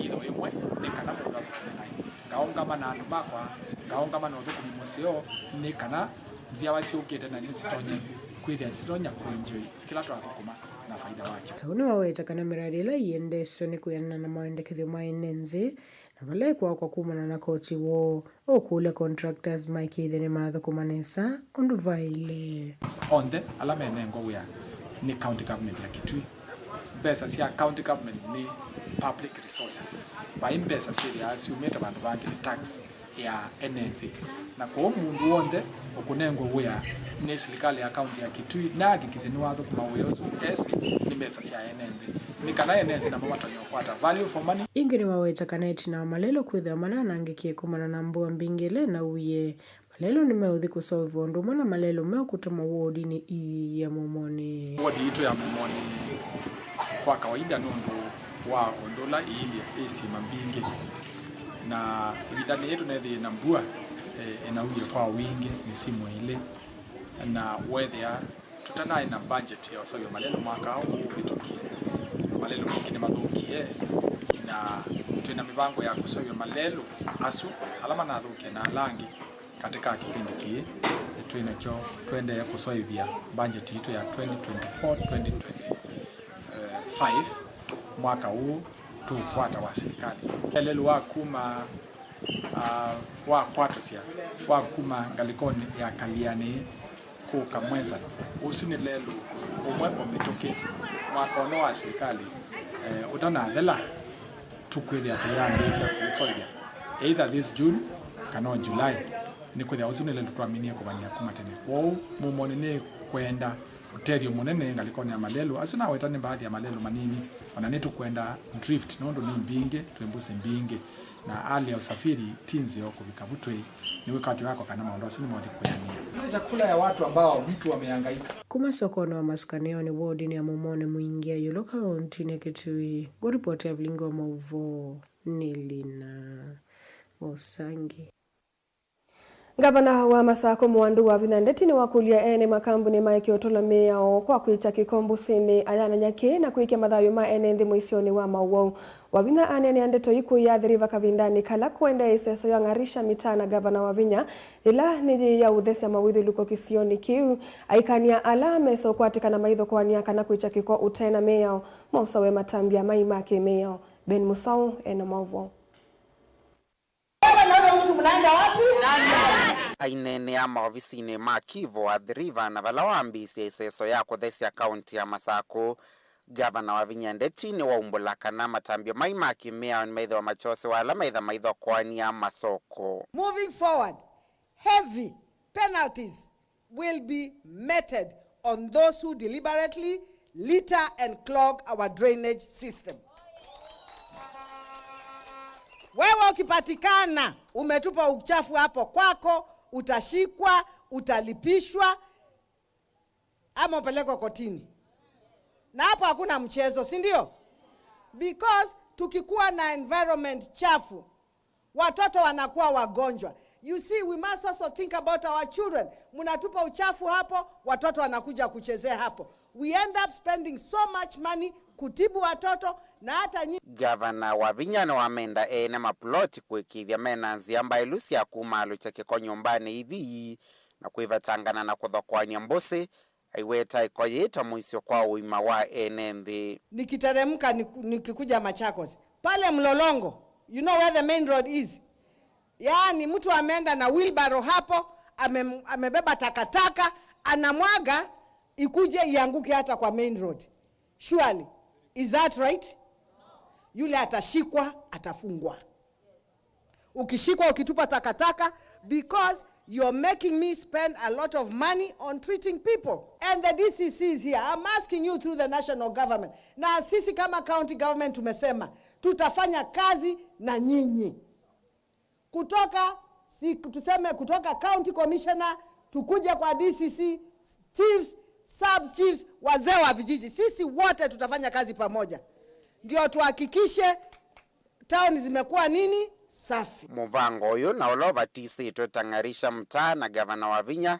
itho ĩmwe nĩ kana mũndũ athũkũme naĩ. Ngaũngama na andũ makwa, ngaũngama na ũthũkũmi mũseo nĩ kana nzyawa syũkĩte nasyo sitonye kwĩthĩa sitonya kũenjoy kĩla twathũkũma na faida wakyo. Ta ũu nĩwaweta kana mĩradi ĩla ĩendeswe nĩ kwĩanana na mawendekethyo ma ene nthĩ, na vala ĩkwakwa kumana na koti woo, ũkũlya contractors maĩkĩĩthye nĩmathũkũma nesa ũndũ vaĩle. Onthe ala menengwa wĩa nĩ county government ya Kitui. Mbesa sya county government nĩ public resources. Vai mbesa syĩthĩawa syumĩte vandũ vangĩ, nĩ tax ya ene nthĩ. Na kwoou mũndũ w'onthe ũkũnengwa wĩa nĩ silikalĩ ya kaunti ya Kitui nahakikisye nĩwathũkũma wĩa ũsu esĩ nĩ mbesa sya ene nthĩ, nĩ kana ene nthĩ namo matonya kũkwata value for money. Ĩngĩ nĩwaweta kana ĩtina wa malelũ kwĩthĩwa mananangĩkie kumana na mbua mbingĩ ĩla ĩnauie, malelũ nĩmeũthi kũseũvw'a ũndũ ũmwe na malelũ meũkũtũmwa wodinĩ ii ya Mumonĩ. Wodi yitũ ya Mumonĩ kwa kawaida nũndũ wa ũndũ ũla ĩilye ĩ syĩma mbingĩ, na ĩvindanĩ yĩĩ tũnethĩie na mbua, eh, ĩnauie kwa wingĩ mĩsimu ĩlĩ, na wethĩa tũtanaĩ na budget ya ũseũvya malelũ mwaka ũũ ũvĩtũkie, malelũ maingĩ nĩmathũkie, na twĩ na mĩvango ya kũseũvya malelũ asu ala manathũkie na ala angĩ katika kĩpindi kĩĩ, Twĩ nakyo, tũendee kũseũvya budget yitũ ya twenty twenty-four, twenty twenty-five, mwaka ũũ tũũkwata wa silikalĩ. Lelũ wa kuma, ah, wa kwatũsya, wa kuma ngalĩkonĩ ya Kaliani kũka Mwenzano. Ũsu nĩ lelũ ũmwe o mĩtũkĩ. Mwaka ũno wa silikalĩ, eh, ũtanathela, tũkwĩthĩa tũyambĩĩsya kũiseũvya either this June kana o July, nĩkwĩthĩa ũsu nĩ lelũ twaminie kũmany'a kuma tene. Kwoou, Mumoni nĩkwenda ũtethyo mũnene ngalĩkonĩ ya malelũ asu naweta nĩ mbaadhĩ ya malelũ manini, ona nĩtũkwenda drift, nũndũ nĩ mbingĩ, twĩ mbũsĩ mbingĩ, na hali ya usafiri ti nzeo kũvika vu twĩ. Nĩwĩkwatyo yakwa kana maũndũ asu nĩmothi kwĩanĩa. Ile chakula ya watu ambao mtu amehangaika. Kuma sokonĩ wa Masukanĩonĩ wodinĩ ya Mumoni Mwingi ya Yolo kauntinĩ ya Kitui, ngũripoti ya vilingi wa maũvoo nĩ Lina Mũsangi. Ngavana wa Masakũ Mũandũ Wavinya Ndeti nĩwakũlya ene makambunĩ maeke ũtũla mĩao kwa kwĩkya kĩko mbũsĩnĩ, ayanany'a kĩĩ na kwĩkya mathayũ ma ene nthĩ mũisyonĩ wa maũwau. Wavinya aneenea ndeto ii kũya Athi River kavindanĩ kala kũendee ĩseso ya Ng'arisha Mitaa na Ngavana Wavinya, yĩla nĩ yĩĩ ya ũthesya mawĩthũlũko kĩsionĩ kĩu, aikany'a ala mesa ũkwatĩkana maitho kũanĩa kana kwĩkya kĩko ũte na mĩao mosawe matambya mai ma kĩmĩao. Ben Mũsaũ ena maũvoo. Wewe na huyo mtu mnaenda wapi? Aineenea maovisinĩ ma Kivu, Athi River, na vala wambĩĩsye ĩseso ya kũthesya kaunti ya Masakũ, Ngavana Wavinya Ndeti nĩwaumbũla kana matambya mai ma kĩmĩao nĩmaĩthĩwa makyosewa ala maĩtha maithokoania masoko. Moving forward, heavy penalties will be meted on those who deliberately litter and clog our drainage system. Wewe ukipatikana umetupa uchafu hapo kwako, utashikwa, utalipishwa, ama upelekwe kotini. Na hapo hakuna mchezo, si ndio? Because tukikuwa na environment chafu, watoto wanakuwa wagonjwa. You see, we must also think about our children. Mnatupa uchafu hapo, watoto wanakuja kuchezea hapo. We end up spending so much money kutibu watoto na hata nyi- Ngavana Wavinya nĩwamenda ene mapuloti kũĩkĩĩthya mena nzĩa mbaĩlu sya kumaalũkya kĩko nyũmbanĩ ithi na kwĩvetangana na kũthokoany'a mbũsĩ, aiweta ĩko yĩĩ ta mũisyo kwa ũima wa ene nthĩ. Nikiteremka niku-, nikikuja Machakos, pale Mlolongo, you know where the main road is? Yaani mtu ameenda na wheelbarrow hapo, ame-, amebeba takataka, anamwaga, ikuje ianguke hata kwa main road. Surely, is that right? Yule atashikwa, atafungwa. Ukishikwa ukitupa takataka, because you're making me spend a lot of money on treating people. And the D C Cs here, I'm asking you through the national government. Na sisi kama county government tumesema, tutafanya kazi na nyinyi. Kutoka, si, tuseme kutoka county commissioner, tukuje kwa D C C, chiefs, sub chiefs, wazee wa vijiji. Sisi wote tutafanya kazi pamoja. Ndio tuhakikishe town zimekuwa nini? Safi. Mũvango ũyũ na ũla ũvatisĩtwe ta Ng'arisha Mtaa na Ngavana Wavinya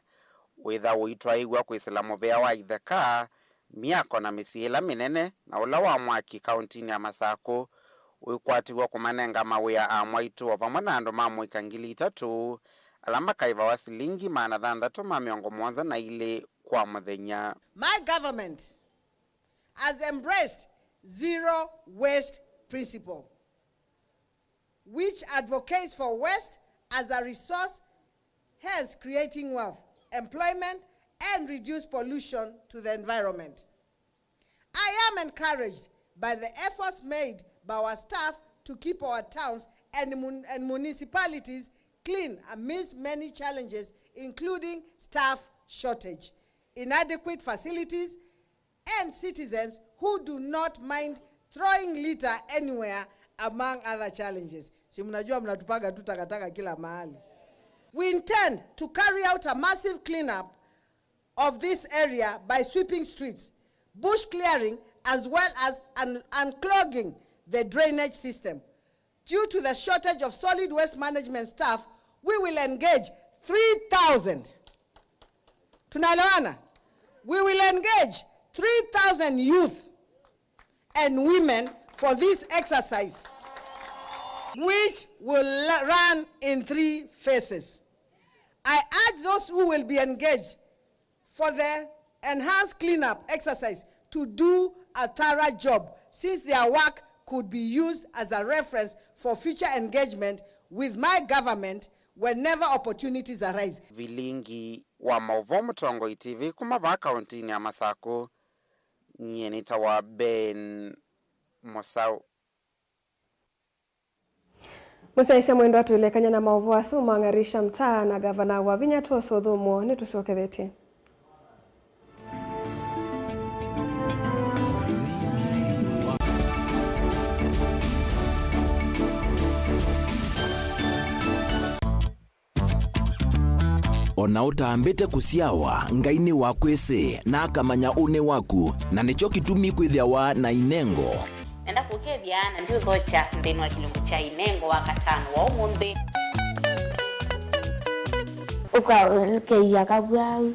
wĩtha ũitwaĩw'a kwĩsĩla mũvea wa itheka, myako na mĩsyĩ ĩla mĩnene na ũla wa mwaki kauntinĩ ya Masakũ, wĩkwatĩw'a kũmanenga mawĩa amwaitũ o vamwe na andũ ma mũika ngili itatũ ala makaĩvawa silingi maana thanthatũ ma mĩongo mũonza na ilĩ kwa mũthenya. My government has embraced zero waste principle, which advocates for waste as a resource, hence creating wealth, employment, and reduce pollution to the environment. I am encouraged by the efforts made by our staff to keep our towns and mun-, and municipalities clean amidst many challenges, including staff shortage, inadequate facilities, and citizens who do not mind throwing litter anywhere, among other challenges. Si mnajua mnatupaga tu takataka kila mahali. We intend to carry out a massive cleanup of this area by sweeping streets, bush clearing, as well as un-, unclogging the drainage system. Due to the shortage of solid waste management staff, we will engage three thousand. Tunaelewana? We will engage three thousand youth and women for this exercise, which will la-, run in three phases. I urge those who will be engaged for the enhanced cleanup exercise to do a thorough job, since their work could be used as a reference for future engagement with my government whenever opportunities arise. Vilingi wa maũvoo Mũtongoi T V kuma vaa kaũntĩnĩ ya Masakũ, nyie nĩtawa Ben Mũsaũ. Mũsyaĩĩsya mwendwa, twĩlekany'a na maũvoo asu ma Ng'arisha Mtaa na ngavana wa vinya Tuoso Thumo nĩtũsyokethetye. O na ũtambĩte kũsyawa, Ngai nĩwakwĩsĩ, na akamanya ũnĩ waku, na nĩkyo kĩtumi kwĩthĩawa na inengo. Nenda kũkethya na ndiũthokya nthĩnĩ wa kĩlungu kya inengo wa katano wa ũmũnthĩ. Ũkakeia kavwau.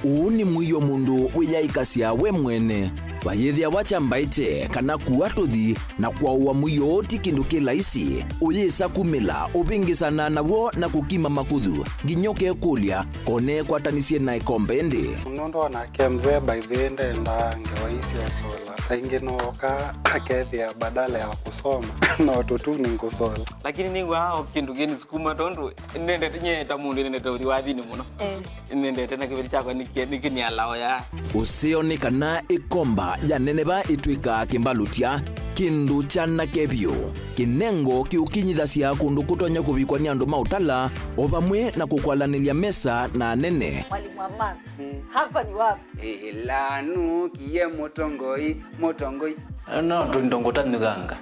Ũũ nĩ mũio mũndũ wĩyaĩkasya we mwene. Vayĩthĩawa kyambaĩkye kana kua tũthi na kwaũa mũio ũũ ti kĩndũ kĩ laisi. Ũyĩsa kumĩla, ũvĩngĩsana naw'o na kũkima makũthũ, nginya ũkekũlya, "Ko neekwatanisye na ĩkombe ĩndĩ?" Nũndũ onake mzee by the way ndendaa ngewa ii sya ũsola. Saa ingĩ nooka akethĩa badala ya kũsoma no tũtuni ngũsola. Lakini nĩw'aa o kĩndũ kĩnĩsukuma tondũ nĩnendete, nyie ta mũndũ nĩnendete ũthi wathinĩ mũno. Eh. Nĩnendete na kĩveti kyakwa nĩkĩ-, nĩkĩnialaoya. Ũseo nĩ kana ĩkomba ya neneva ĩtw'ĩkaa kĩmbalũtya, kĩndũ kyanake vyũ. Kĩnengo kĩũkinyithasya kũndũ kũtonya kũvikwa nĩ andũ ma ũtala, o vamwe na kũkwalanĩlya mesa na anene. Mwalimu wa maths, hapa ni wapi? Ĩla nũkie mũtongoi, mũtongoi. No tũindo ngũtanyũkanga.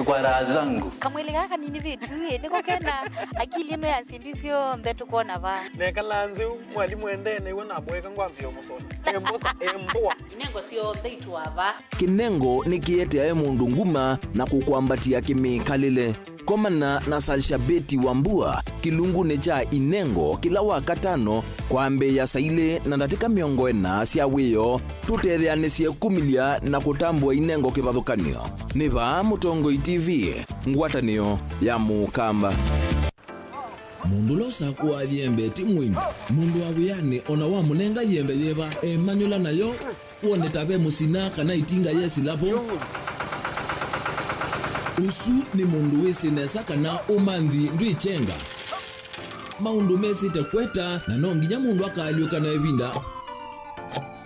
Kwa raha zangu. Kamwĩlĩ kaa kanini vĩtu ĩ, nĩko kena akili ĩno ya syĩndũ syonthe tũkwona vaa. Nekala nzĩ ũ, mwalimũ endee nĩw'o namũeka ngwambĩĩa ũmũsũna. Embosa, embũa. Inengo syonthe itũa vaa. Kĩnengo nĩkĩeteae mũndũ nguma na kũkwambatĩa kĩmĩkalĩle. Komana na Salshabeti Wambua kĩlungunĩ kya inengo kĩla wa katano kwambĩĩa saa ilĩ na ndatĩka mĩongo ĩna sya wĩoo, tũtetheanĩsye kumĩlya na kũtambũa inengo kĩvathũkany'o. Nĩ vaa Mũtongoi T V, ngwatanĩo ya Mũkamba. Mũndũ ũla ũsakũaa yembe ti mũini. Mũndũ wa wĩanĩ o na wamũnenga yembe yĩva, emanyũla nayo. Wone ta ve mũsina kana ĩtinga yesĩla vo. Ũsu nĩ mũndũ wĩsĩ nesa kana ũmanthi ndwĩkyenga. Maũndũ mesĩte kweta, na no nginya mũndũ akaalyũka na ĩvinda.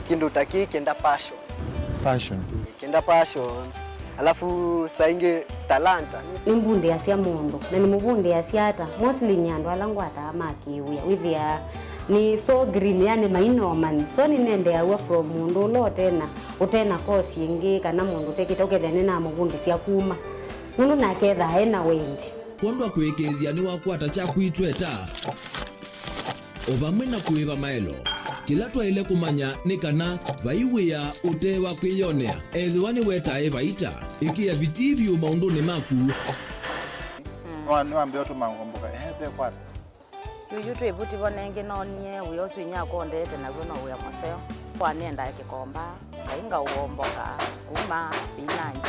Kĩndũ ta kĩĩ kĩenda passion. Passion. Kĩenda passion. Alafu saa ingĩ talanta. Nĩmbundĩasya mũndũ, na nĩmũvundĩasya ata? Mostly nĩ andũ ala ngwataa ma kĩwĩa. Wĩthĩaa nĩ so green, yani mainomani. So nĩnendeaw'a from mũndũ ũla ũtena, ũtena course ĩngĩ, kana mũndũ ũtekĩte, ũkethĩa nĩnamũvundĩsya kuma. Nũndũ nake ethaa ena wendi. Kwondwa kũĩkĩĩthya nĩwakwata kyaku itweta. O vamwe na kũĩva maelo. Kĩla twaĩle kũmanya nĩ kana vai wĩa ũte wa kwĩyonea, ethĩwa nĩwetae vaita. Ĩkĩa vitii vyũ maũndũnĩ maku. Nĩwa-, nĩwambĩa ũtũma ngomboka. Ehe, ve kwata. Yuyu twĩ vuti vo nengĩ noonie wĩa ũsu inyakwa ũndete naw'o no wĩa mũseo. Kwa nĩendae kĩkomba. Ngai ngaũomboka, sukuma, spinach.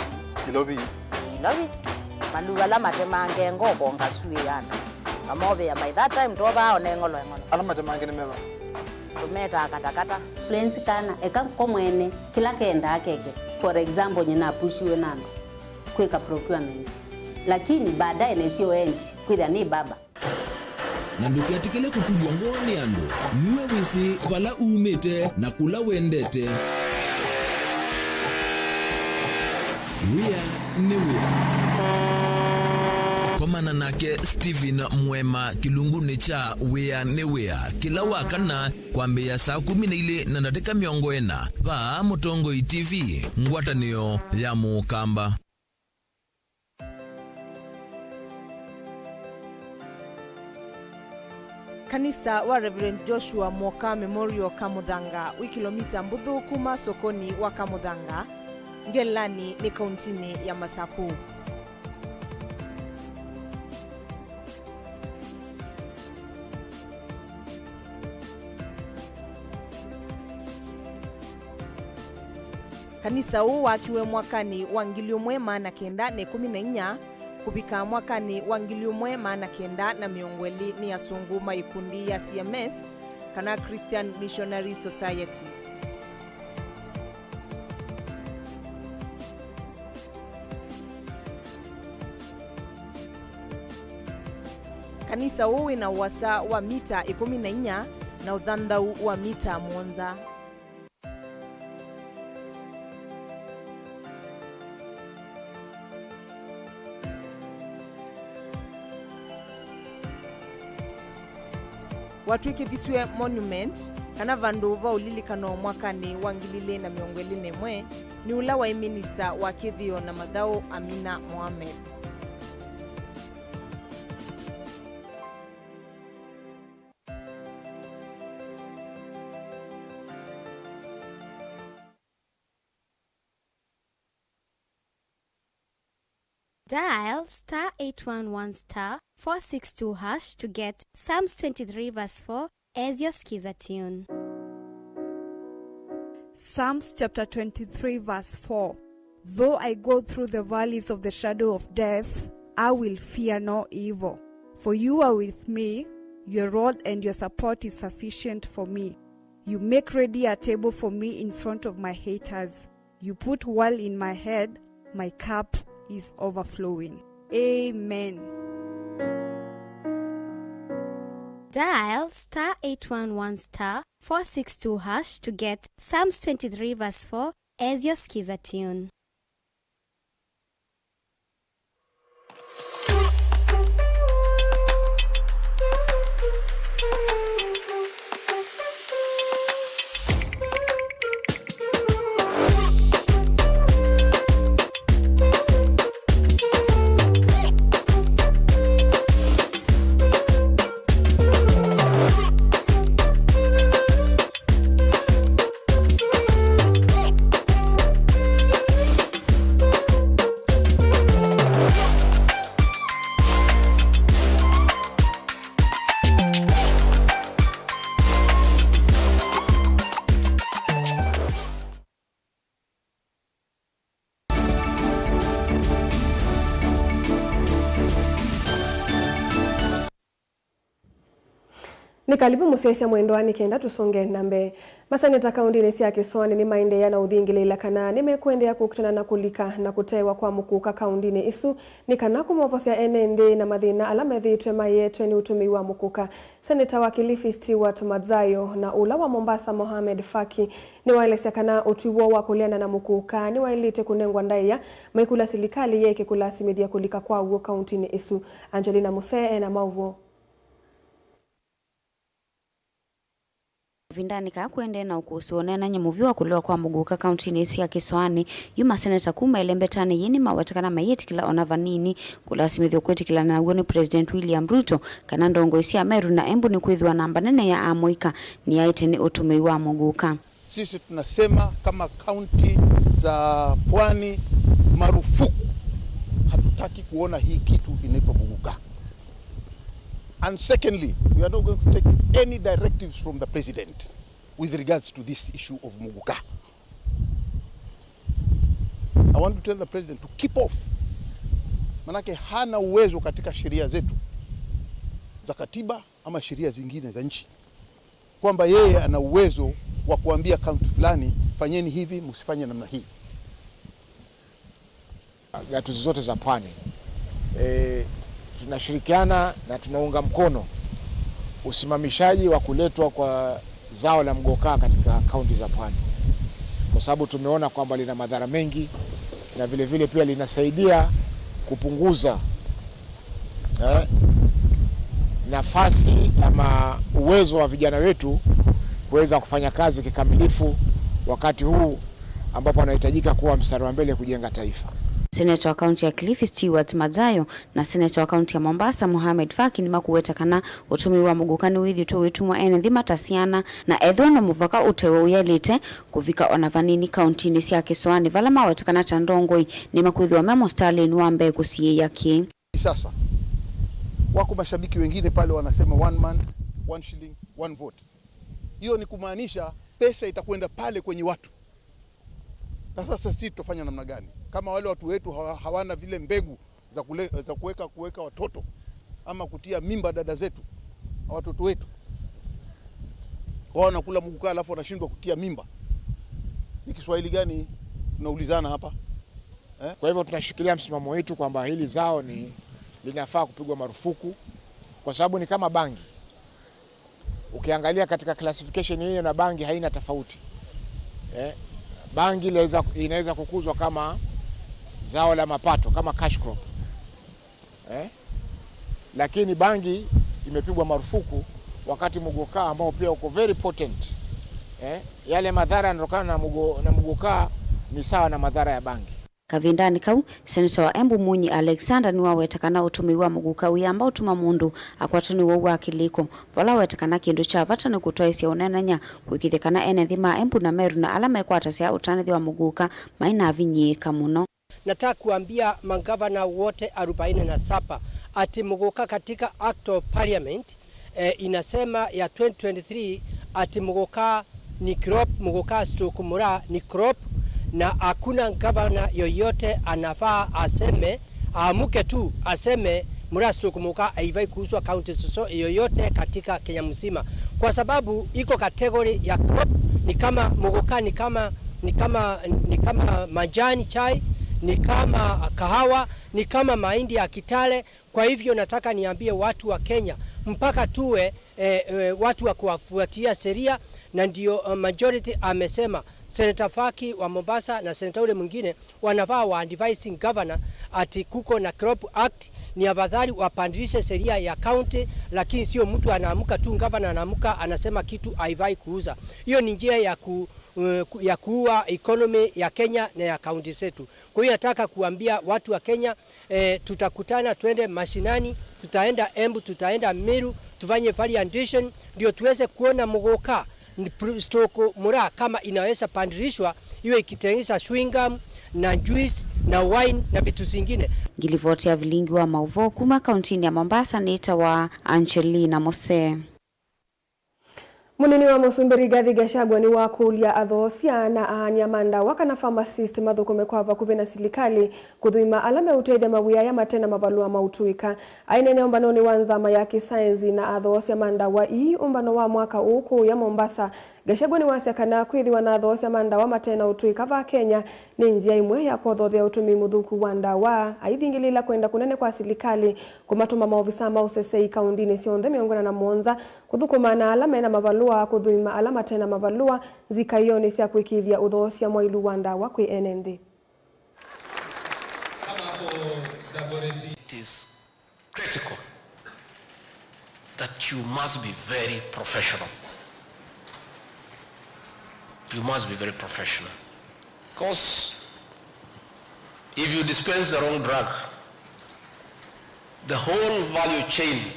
Ilovi. Ilovi. Maluu ala matemange ngoko ngasuĩĩa andũ. Ngamovea by that time twovaa one ng'olo eng'olo. Ala matemange nĩ meva? Tũmetaa katakata. Prince kana eka ko mwene kĩla kendaa keke. For example, nyie napushiwe na andũ kwĩka procurement. Lakini baadaye nĩsyo endi kwĩthĩa nĩ baba. Na ndũketĩkĩle kũtulw'a ngoo nĩ andũ. Nue wĩsĩ vala umĩte na kũla wendete. Wĩa nĩ wĩa. Komana nake Stephen Mwema kĩlungunĩ kya Wĩa nĩ Wĩa kĩla wa kana kwambĩĩa saa kũmi na ilĩ na ndatĩka mĩongo ĩna vaa Mũtongoi T V, ngwatanĩo ya Mũkamba. Kanisa wa Reverend Joshua Mwoka Memorial Kamũthanga wĩ kĩlomita mbũthũ kuma sokoni wa Kamũthanga, Ngelelani nĩ kauntinĩ ya Masakũ. Kanisa ũũ wakiwe mwakanĩ wa ngili ũmwe maana kenda na ĩkũmi na inya Kũvika mwakanĩ wa ngili ĩmwe maana kenda na mĩongo ĩlĩ nĩ asũngũ ma ikundi ya C M S, kana Christian Missionary Society. Kanisa ũũ wĩ na ũasa wa mita ĩkũmi na inya na ũthanthau wa mita mũonza. Watw'ĩkĩthisw'e monument, kana vandũ va ũlilikano mwakanĩ wa ngili ilĩ na mĩongo ĩlĩ na ĩmwe nĩ ũla waĩ minista wa kĩthĩo na mathaũ, Amina Mohamed. Dial star eight one one star four six two hash to get Psalms twenty-three verse four as your skiza tune. Psalms chapter twenty-three verse four. Though I go through the valleys of the shadow of death, I will fear no evil. For you are with me, your rod and your support is sufficient for me. You make ready a table for me in front of my haters. You put oil in my head, my cup is overflowing. Amen. Dial star eight one one star four six two hash to get Psalms twenty-three verse four as your skiza tune. Nĩ kalivu mũsyaĩĩsya mwendwa, nĩ kenda tũsonge na mbee. Maseneta kaũndĩnĩ sya Kĩsoanĩ nĩmaendeea na ũthingĩlĩĩla kana nĩmekũendeea kũkitana na kũlika na kũteewa kwa mũkũka kaũndĩnĩ ĩsu, nĩ kana kũmovosya ene nthĩ na mathĩna ala methĩĩtwe mayĩetwe nĩ ũtũmĩi wa mũkũka. Seneta wa Kilifi Stewart Madzayo na ũla wa Mombasa Mohamed Faki nĩwaelesya kana ũtwi woo wa kũleana na mũkũka nĩwaĩlĩte kũnengwa ndaĩa, maikũlya silikalĩ yĩeke kũlasimĩthya kũlika kwa w'o kaũntĩnĩ ĩsu. Angelina Musee ena maũvoo. Kavindanĩ kaa kũendee na ũkũsĩ wa ũneenany'a mũvyũ wa kũlewa kwa mũkũka kaũntĩnĩ ĩsu ya Kĩsoanĩ, yu maseneta kuma ĩlembetanĩ yĩĩ nĩmaweta kana mayĩtĩkĩla ona vanini kũlasimĩthw'a kwĩtĩkĩlana naw'o nĩ President William Ruto kana ndongoi sya Meru na Embu nĩkwĩthĩwa namba nene ya amũika nĩyaĩte nĩ ũtũmĩi wa mũkũka. Sisi tunasema kama kaunti za pwani, marufuku. Hatutaki kuona hii kitu inaitwa muguka. And secondly, we are not going to take any directives from the president with regards to this issue of muguka. I want to tell the president to keep off. Manake hana uwezo katika sheria zetu za katiba ama sheria zingine za nchi, kwamba yeye ana uwezo wa kuambia kaunti fulani, "Fanyeni hivi, msifanye namna hii." Gatuzi zote za pwani, e, tunashirikiana na tunaunga mkono usimamishaji wa kuletwa kwa zao la mgokaa katika kaunti za pwani, kwa sababu tumeona kwamba lina madhara mengi na vile vile pia linasaidia kupunguza eh, nafasi ama uwezo wa vijana wetu kuweza kufanya kazi kikamilifu wakati huu ambapo wanahitajika kuwa mstari wa mbele kujenga taifa. Seneta wa kaunti ya Kilifi Stewart Madzayo na seneta wa kaunti ya Mombasa Mohamed Faki nĩmakũweta kana ũtũmĩi wa mũkũka nĩwĩthĩĩtwe wĩtumwa ene nthĩ matasyana, na ethĩwa no mũvaka ũtewe ũyaĩlĩte kũvika ona vanini kauntinĩ sya Kĩsoanĩ, vala maweta kana ta ndongoi nĩmakwĩthĩwa me mũsitalĩnĩ wa mbee kũsiĩĩa kĩĩ. Sasa, wako mashabiki wengine pale wanasema, "One man, one shilling, one vote." Hiyo ni kumaanisha pesa itakwenda pale kwenye watu. Na sasa sisi tutafanya namna gani? Kama wale watu wetu hawa-, hawana vile mbegu za kule, za kuweka, kuweka watoto ama kutia mimba dada zetu, watoto wetu. Wao wanakula muguka alafu wanashindwa kutia mimba. Ni Kiswahili gani tunaulizana hapa? Eh? Kwa hivyo tunashikilia msimamo wetu kwamba hili zao ni linafaa kupigwa marufuku kwa sababu ni kama bangi. Ukiangalia katika classification hiyo na bangi haina tofauti. Eh, bangi inaweza, inaweza kukuzwa kama zao la mapato, kama cash crop. Eh, lakini bangi imepigwa marufuku wakati muguka ambao pia uko very potent. Eh, yale madhara yanatokana na mugu-, na muguka ni sawa na madhara ya bangi. Kavindanĩ kau, seneta wa Embu Munyi Alexander nĩwaweta kana ũtũmĩi wa mũguka ũyamba ũtuma mũndũ akwatwa nĩ ũwau wa kĩlĩko, vala aweta kana kĩndũ kya vata nĩ kũtwaĩsya ũneenany'a kũĩkĩĩthya kana ene nthĩ ma Embu na Meru na ala mekwatasya ũtanĩthya wa mũguka mainavinyĩĩka mũno. Nataka kuambia magavana wote arobaini na saba ati muguka katika Act of Parliament, eh, inasema ya twenty twenty-three ati muguka ni crop, muguka stroke mura ni crop, na hakuna gavana yoyote anafaa aseme, aamuke tu aseme mura stroke muguka haifai kuuzwa county soso yoyote katika Kenya mzima, kwa sababu iko category ya crop. Ni kama muguka, ni kama, ni kama, ni kama majani chai, ni kama kahawa, ni kama mahindi ya Kitale. Kwa hivyo nataka niambie watu wa Kenya, mpaka tuwe, eh, eh, watu wa kuwafuatia sheria, na ndio, eh, majority amesema. Senator Faki wa Mombasa na senator ule mwingine wanafaa wa advising governor ati kuko na Crop Act, ni afadhali wapandilishe sheria ya county, lakini sio mtu anaamuka tu, governor anaamuka anasema kitu haifai kuuza. Hiyo ni njia ya ku-, eh, ku-, ya kuua economy ya Kenya na ya county zetu. Kwa hiyo nataka kuambia watu wa Kenya, eh, tutakutana twende mashinani, tutaenda Embu, tutaenda Meru, tufanye value addition, ndio tuweze kuona muguka, n-, pr-, stroke mura kama inaweza pandilishwa, iwe ikitengeneza chewing gum na juice na wine na vitu zingine. Ngilivoti ya vilingi wa mauvoo kuma kauntinĩ ya Mombasa nĩtawa Angelina Mose. Mũnini wa Mũsumbĩ Rigathi Gachagua nĩwakũlya athoosya na aany'a ma ndawa kana pharmacist mathũkũme kwa vakuvĩ na silikalĩ kũthũima ala meũtethya mawĩa aya mate na mavalũa ma ũtũĩka. Aineena ũmbanonĩ wa nzama ya kĩsaenzi na athoosya ma ndawa ii ũmbano wa mwaka ũũ kũũya Mombasa, Gachagua nĩwasya kana kwĩthĩwa na athoosya ma ndawa mate na ũtũĩka vaa Kenya nĩ nzĩa ĩmwe ya kwothothea ũtũmĩi mũthũku wa ndawa, aithingĩlĩĩla kwenda kũnene kwa silikalĩ kũmatũma maovisaa ma ũsesei kaũndinĩ syonthe mĩongo ĩna na mũonza kũthũkũma na ala me na mavalũa, kũthũima ala mate na mavalũa nzikaĩonĩ sya kũĩkĩĩthya ũthoosya mwaĩlu wa ndawa kwĩ ene nthĩ. It is critical that you must be very professional. You must be very professional. Because if you dispense the wrong drug, the whole value chain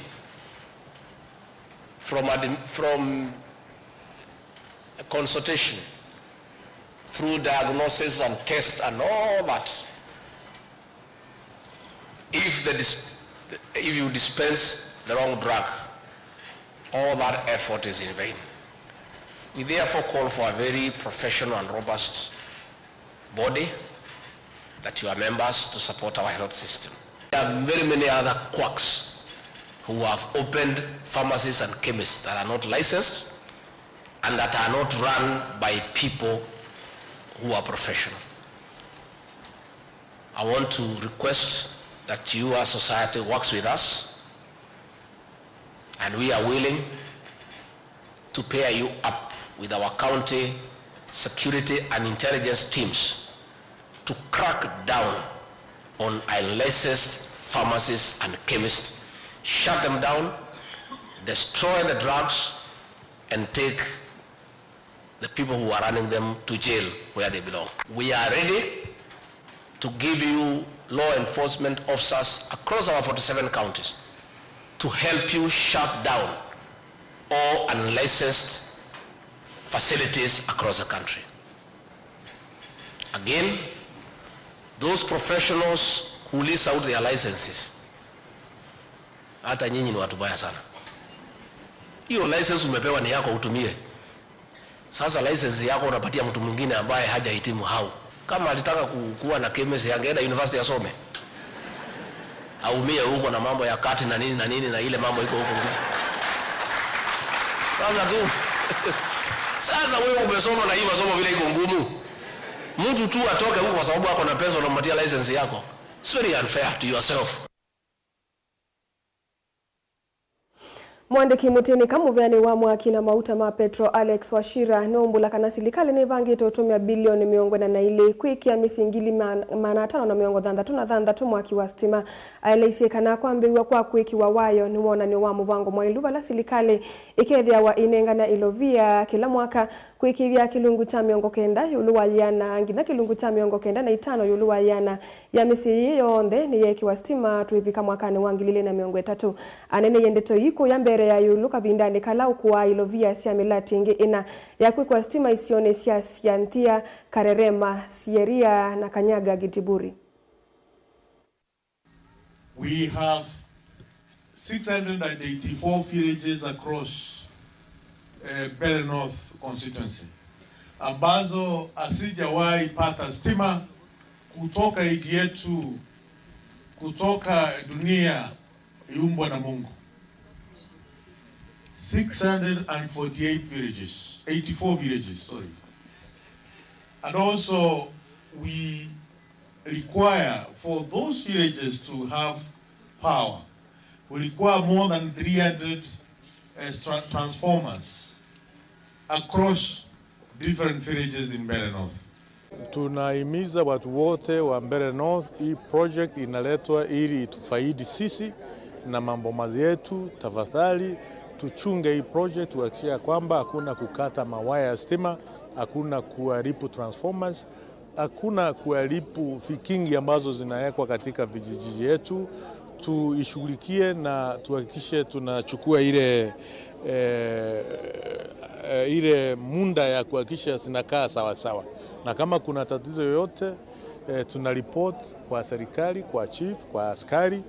from admi-, from consultation through diagnosis and tests and all that, if the dis-, if you dispense the wrong drug, all that effort is in vain. We therefore call for a very professional and robust body that you are members to support our health system. There are very many other quacks who have opened pharmacies and chemists that are not licensed and that are not run by people who are professional. I want to request that you, as society, works with us, and we are willing to pair you up with our county security and intelligence teams to crack down on unlicensed pharmacists and chemists, shut them down, destroy the drugs, and take the people who are running them to jail where they belong. We are ready to give you law enforcement officers across our forty-seven counties to help you shut down all unlicensed facilities across the country. Again, those professionals who lease out their licenses, hata nyinyi ni watu baya sana. Hiyo license umepewa ni yako, utumie. Sasa license yako unapatia mtu mwingine ambaye hajahitimu, how? Kama alitaka ku-, kuwa na chemist, angeenda university asome. aumie huko na mambo ya kati na nini na nini na ile mambo iko huko ngumu. Sasa tu, sasa wewe umesoma na hii masomo vile iko ngumu, mtu tu atoke huko kwa sababu ako na pesa unampatia license yako. It's very unfair to yourself. Mũandĩki mũtĩnĩka mũvĩanĩ wa mwaki na mauta ma petro Alex Wachira nĩwaumbũla kana silikalĩ nĩvangĩte ũtũmĩa bilioni mĩongo ĩna na ilĩ kwĩkĩa mĩsyĩ ngili maana atano na mĩongo thanthatũ na thanthatũ mwaki wa sitima. Aeleisye kana kwambĩĩw'a kwa kwĩkĩwa wayo nĩ wonany'o wa mũvango mwaĩlu vala silikalĩ ĩkethĩawa ĩinengane ilovia kĩla mwaka kwĩkĩĩthya kĩlungu kya mĩongo kenda ĩũlũ wa yĩana nginya kĩlungu kya mĩongo kenda na itano ĩũlũ wa yĩana ya mĩsyĩ yĩĩ yonthe nĩyeekĩwa sitima twĩvika mwakanĩ wa ngili ilĩ na mĩongo ĩtatũ. Aneeneie ndeto ii kũya mbere ya ĩũlũ kavindanĩ kala ũkũaa ilovia sya mĩlatĩ ĩngĩ ĩna ya kwĩkwa sitima isionĩ sya Sianthia, Karerema, Sieria na Kanyaga Gitiburi. We have six hundred and eighty-four villages across, eh, Mbeere North constituency ambazo hazijawahi pata stima kutoka nchi yetu, kutoka dunia iumbwa na Mungu. Six hundred and forty-eight villages, eighty-four villages, sorry. And also, we require for those villages to have power. We require more than three hundred, uh, tra-, transformers across different villages in Mbeere North. Tunahimiza watu wote wa Mbeere North, hii project inaletwa ili itufaidi sisi na maboma yetu. Tafadhali tuchunge hii project, tuhakikishe ya kwamba hakuna kukata mawaya ya stima, hakuna kuharibu transformers. Hakuna kuharibu vikingi ambazo zinawekwa katika vijiji yetu, tuishughulikie na tuhakikishe tunachukua ile, eh, eh, ile muda ya kuhakikisha zinakaa sawa sawa, na kama kuna tatizo yoyote, eh, tuna report kwa serikali, kwa chief, kwa askari,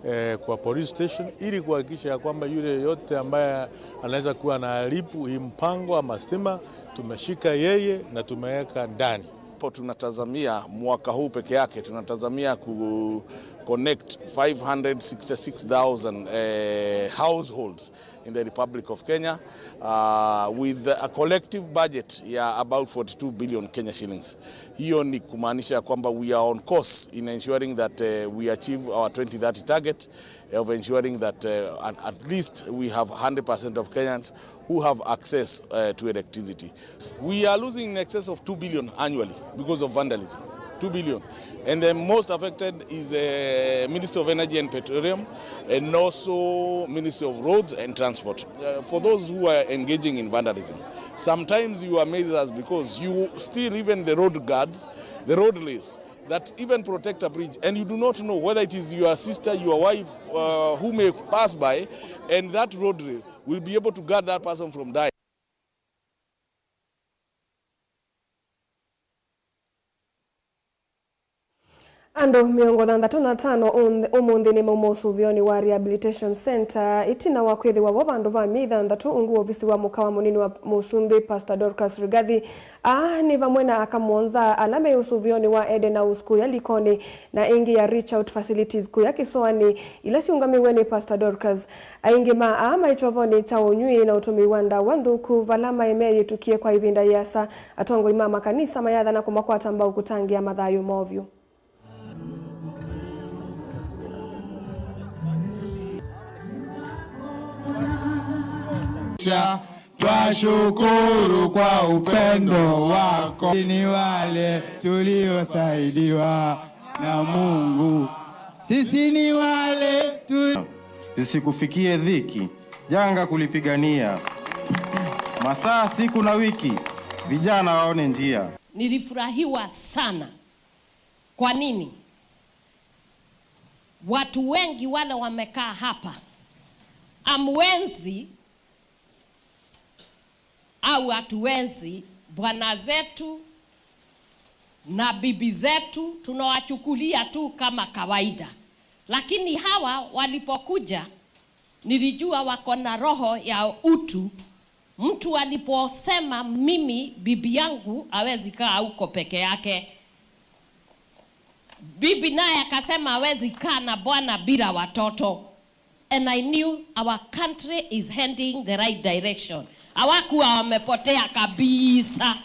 eh, kwa police station, ili kuhakikisha ya kwamba yule yote ambaye anaweza kuwa anaharibu hii mpango ama stima, tumeshika yeye na tumeweka ndani. Hapo tunatazamia mwaka huu peke yake, tunatazamia ku connect five hundred sixty-six thousand, eh, households in the Republic of Kenya, uh, with a collective budget ya about forty-two billion Kenya shillings. Hiyo ni kumaanisha ya kwamba we are on course in ensuring that, eh, we achieve our twenty thirty target of ensuring that, uh, at, at least we have hundred percent of Kenyans who have access, uh, to electricity. We are losing in excess of two billion annually because of vandalism. Two billion. And the most affected is, uh, Ministry of Energy and Petroleum and also Ministry of Roads and Transport. Uh, for those who are engaging in vandalism, sometimes you amaze us because you still, even the road guards, the road lace, that even protect a bridge, and you do not know whether it is your sister, your wife, uh, who may pass by, and that road will be able to guard that person from dying. Andũ mĩongo thanthatũ na atano ũnth-, ũmũnthĩ nĩmauma ũsũvĩonĩ wa Rehabilitation Center, ĩtina wa kwĩthĩwa vo vandũ va myei thanthatũ ungu wa ovisi wa mũkawa mũnini wa mũsumbĩ, Pastor Dorcas Rigathi. Aa nĩ vamwe na aka mũonza ala me ũsũvĩonĩ wa Eden House kũya Likoni na ĩngĩ ya Reach Out Facilities kũya Kĩsoanĩ, ila siũngamĩw'e nĩ Pastor Dorcas. Aingĩ ma aa maĩ kyovonĩ kya ũnyw'ĩ na ũtũmĩi wa ndawa nthũku, vala maĩ meyĩtũkie kwa ĩvinda yĩasa. Atongoi ma makanisa mayathana kũmakwata mbau kũtangĩĩa mathayũ moo vyũ. Sha, twashukuru kwa upendo wako. Ni wale tuliosaidiwa na Mungu. Sisi ni wale tu- Zisikufikie dhiki, janga kulipigania. Masaa, siku na wiki, vijana waone njia. Nilifurahiwa sana. Kwa nini? Watu wengi wale wamekaa hapa, amwenzi au hatuenzi bwana zetu na bibi zetu, tunawachukulia tu kama kawaida. Lakini hawa walipokuja, nilijua wako na roho ya utu. Mtu aliposema, "Mimi, bibi yangu hawezi kaa huko peke yake." Bibi naye akasema hawezi kaa na bwana bila watoto. And I knew our country is heading the right direction. Hawakuwa wamepotea kabisa.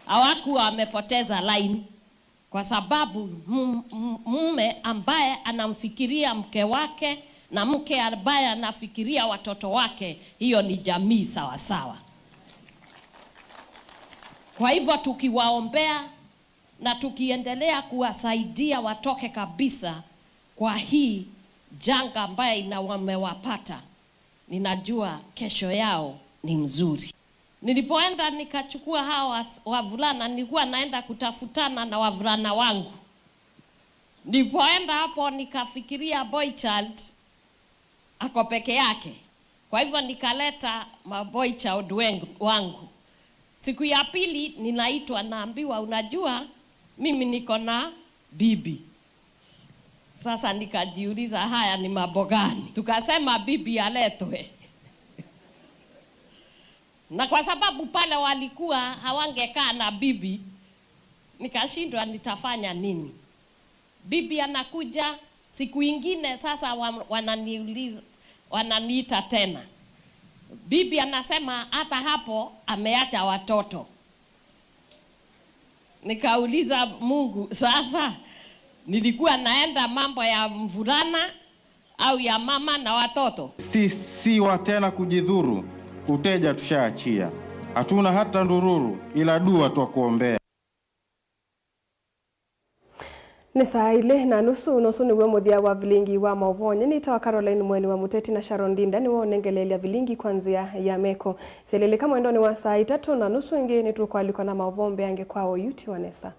Hawakuwa wamepoteza line. Kwa sababu mu-, mu-, mume ambaye anamfikiria mke wake na mke ambaye anafikiria watoto wake, hiyo ni jamii sawasawa. Kwa hivyo tukiwaombea na tukiendelea kuwasaidia watoke kabisa kwa hii janga ambayo ina-, wamewapata, ninajua kesho yao ni mzuri. Nilipoenda nikachukua hawa was-, wavulana, nilikuwa naenda kutafutana na wavulana wangu. Nilipoenda hapo nikafikiria boy child ako peke yake. Kwa hivyo nikaleta maboy child wengu-, wangu. Siku ya pili ninaitwa, naambiwa, "Unajua, mimi niko na bibi." Sasa nikajiuliza, "Haya ni mambo gani?" Tukasema bibi aletwe. Na kwa sababu pale walikuwa hawangekaa na bibi, nikashindwa nitafanya nini. Bibi anakuja siku ingine, sasa wa-, wananiuliza, wananiita tena. Bibi anasema hata hapo ameacha watoto. Nikauliza Mungu, sasa nilikuwa naenda mambo ya mvulana au ya mama na watoto? Si, si wa tena kujidhuru, uteja tushaachia. Hatuna hata ndururu, ila dua twakuombea. Nĩ saa ilĩ na nusu, na ũsu nĩw'o mũthya wa vilingi wa maũvoo. Nyie nĩtawa Caroline Mweni wa Mũteti na Sharon Ndinda nĩwe ũnengeleelya vilingi kwa nzĩa ya meko. Syelelĩka mwendonĩ wa saa itatũ na nusu ĩngĩ nĩtũkwalikwa na maũvoo mbeange kwa oyu ti wa nesa.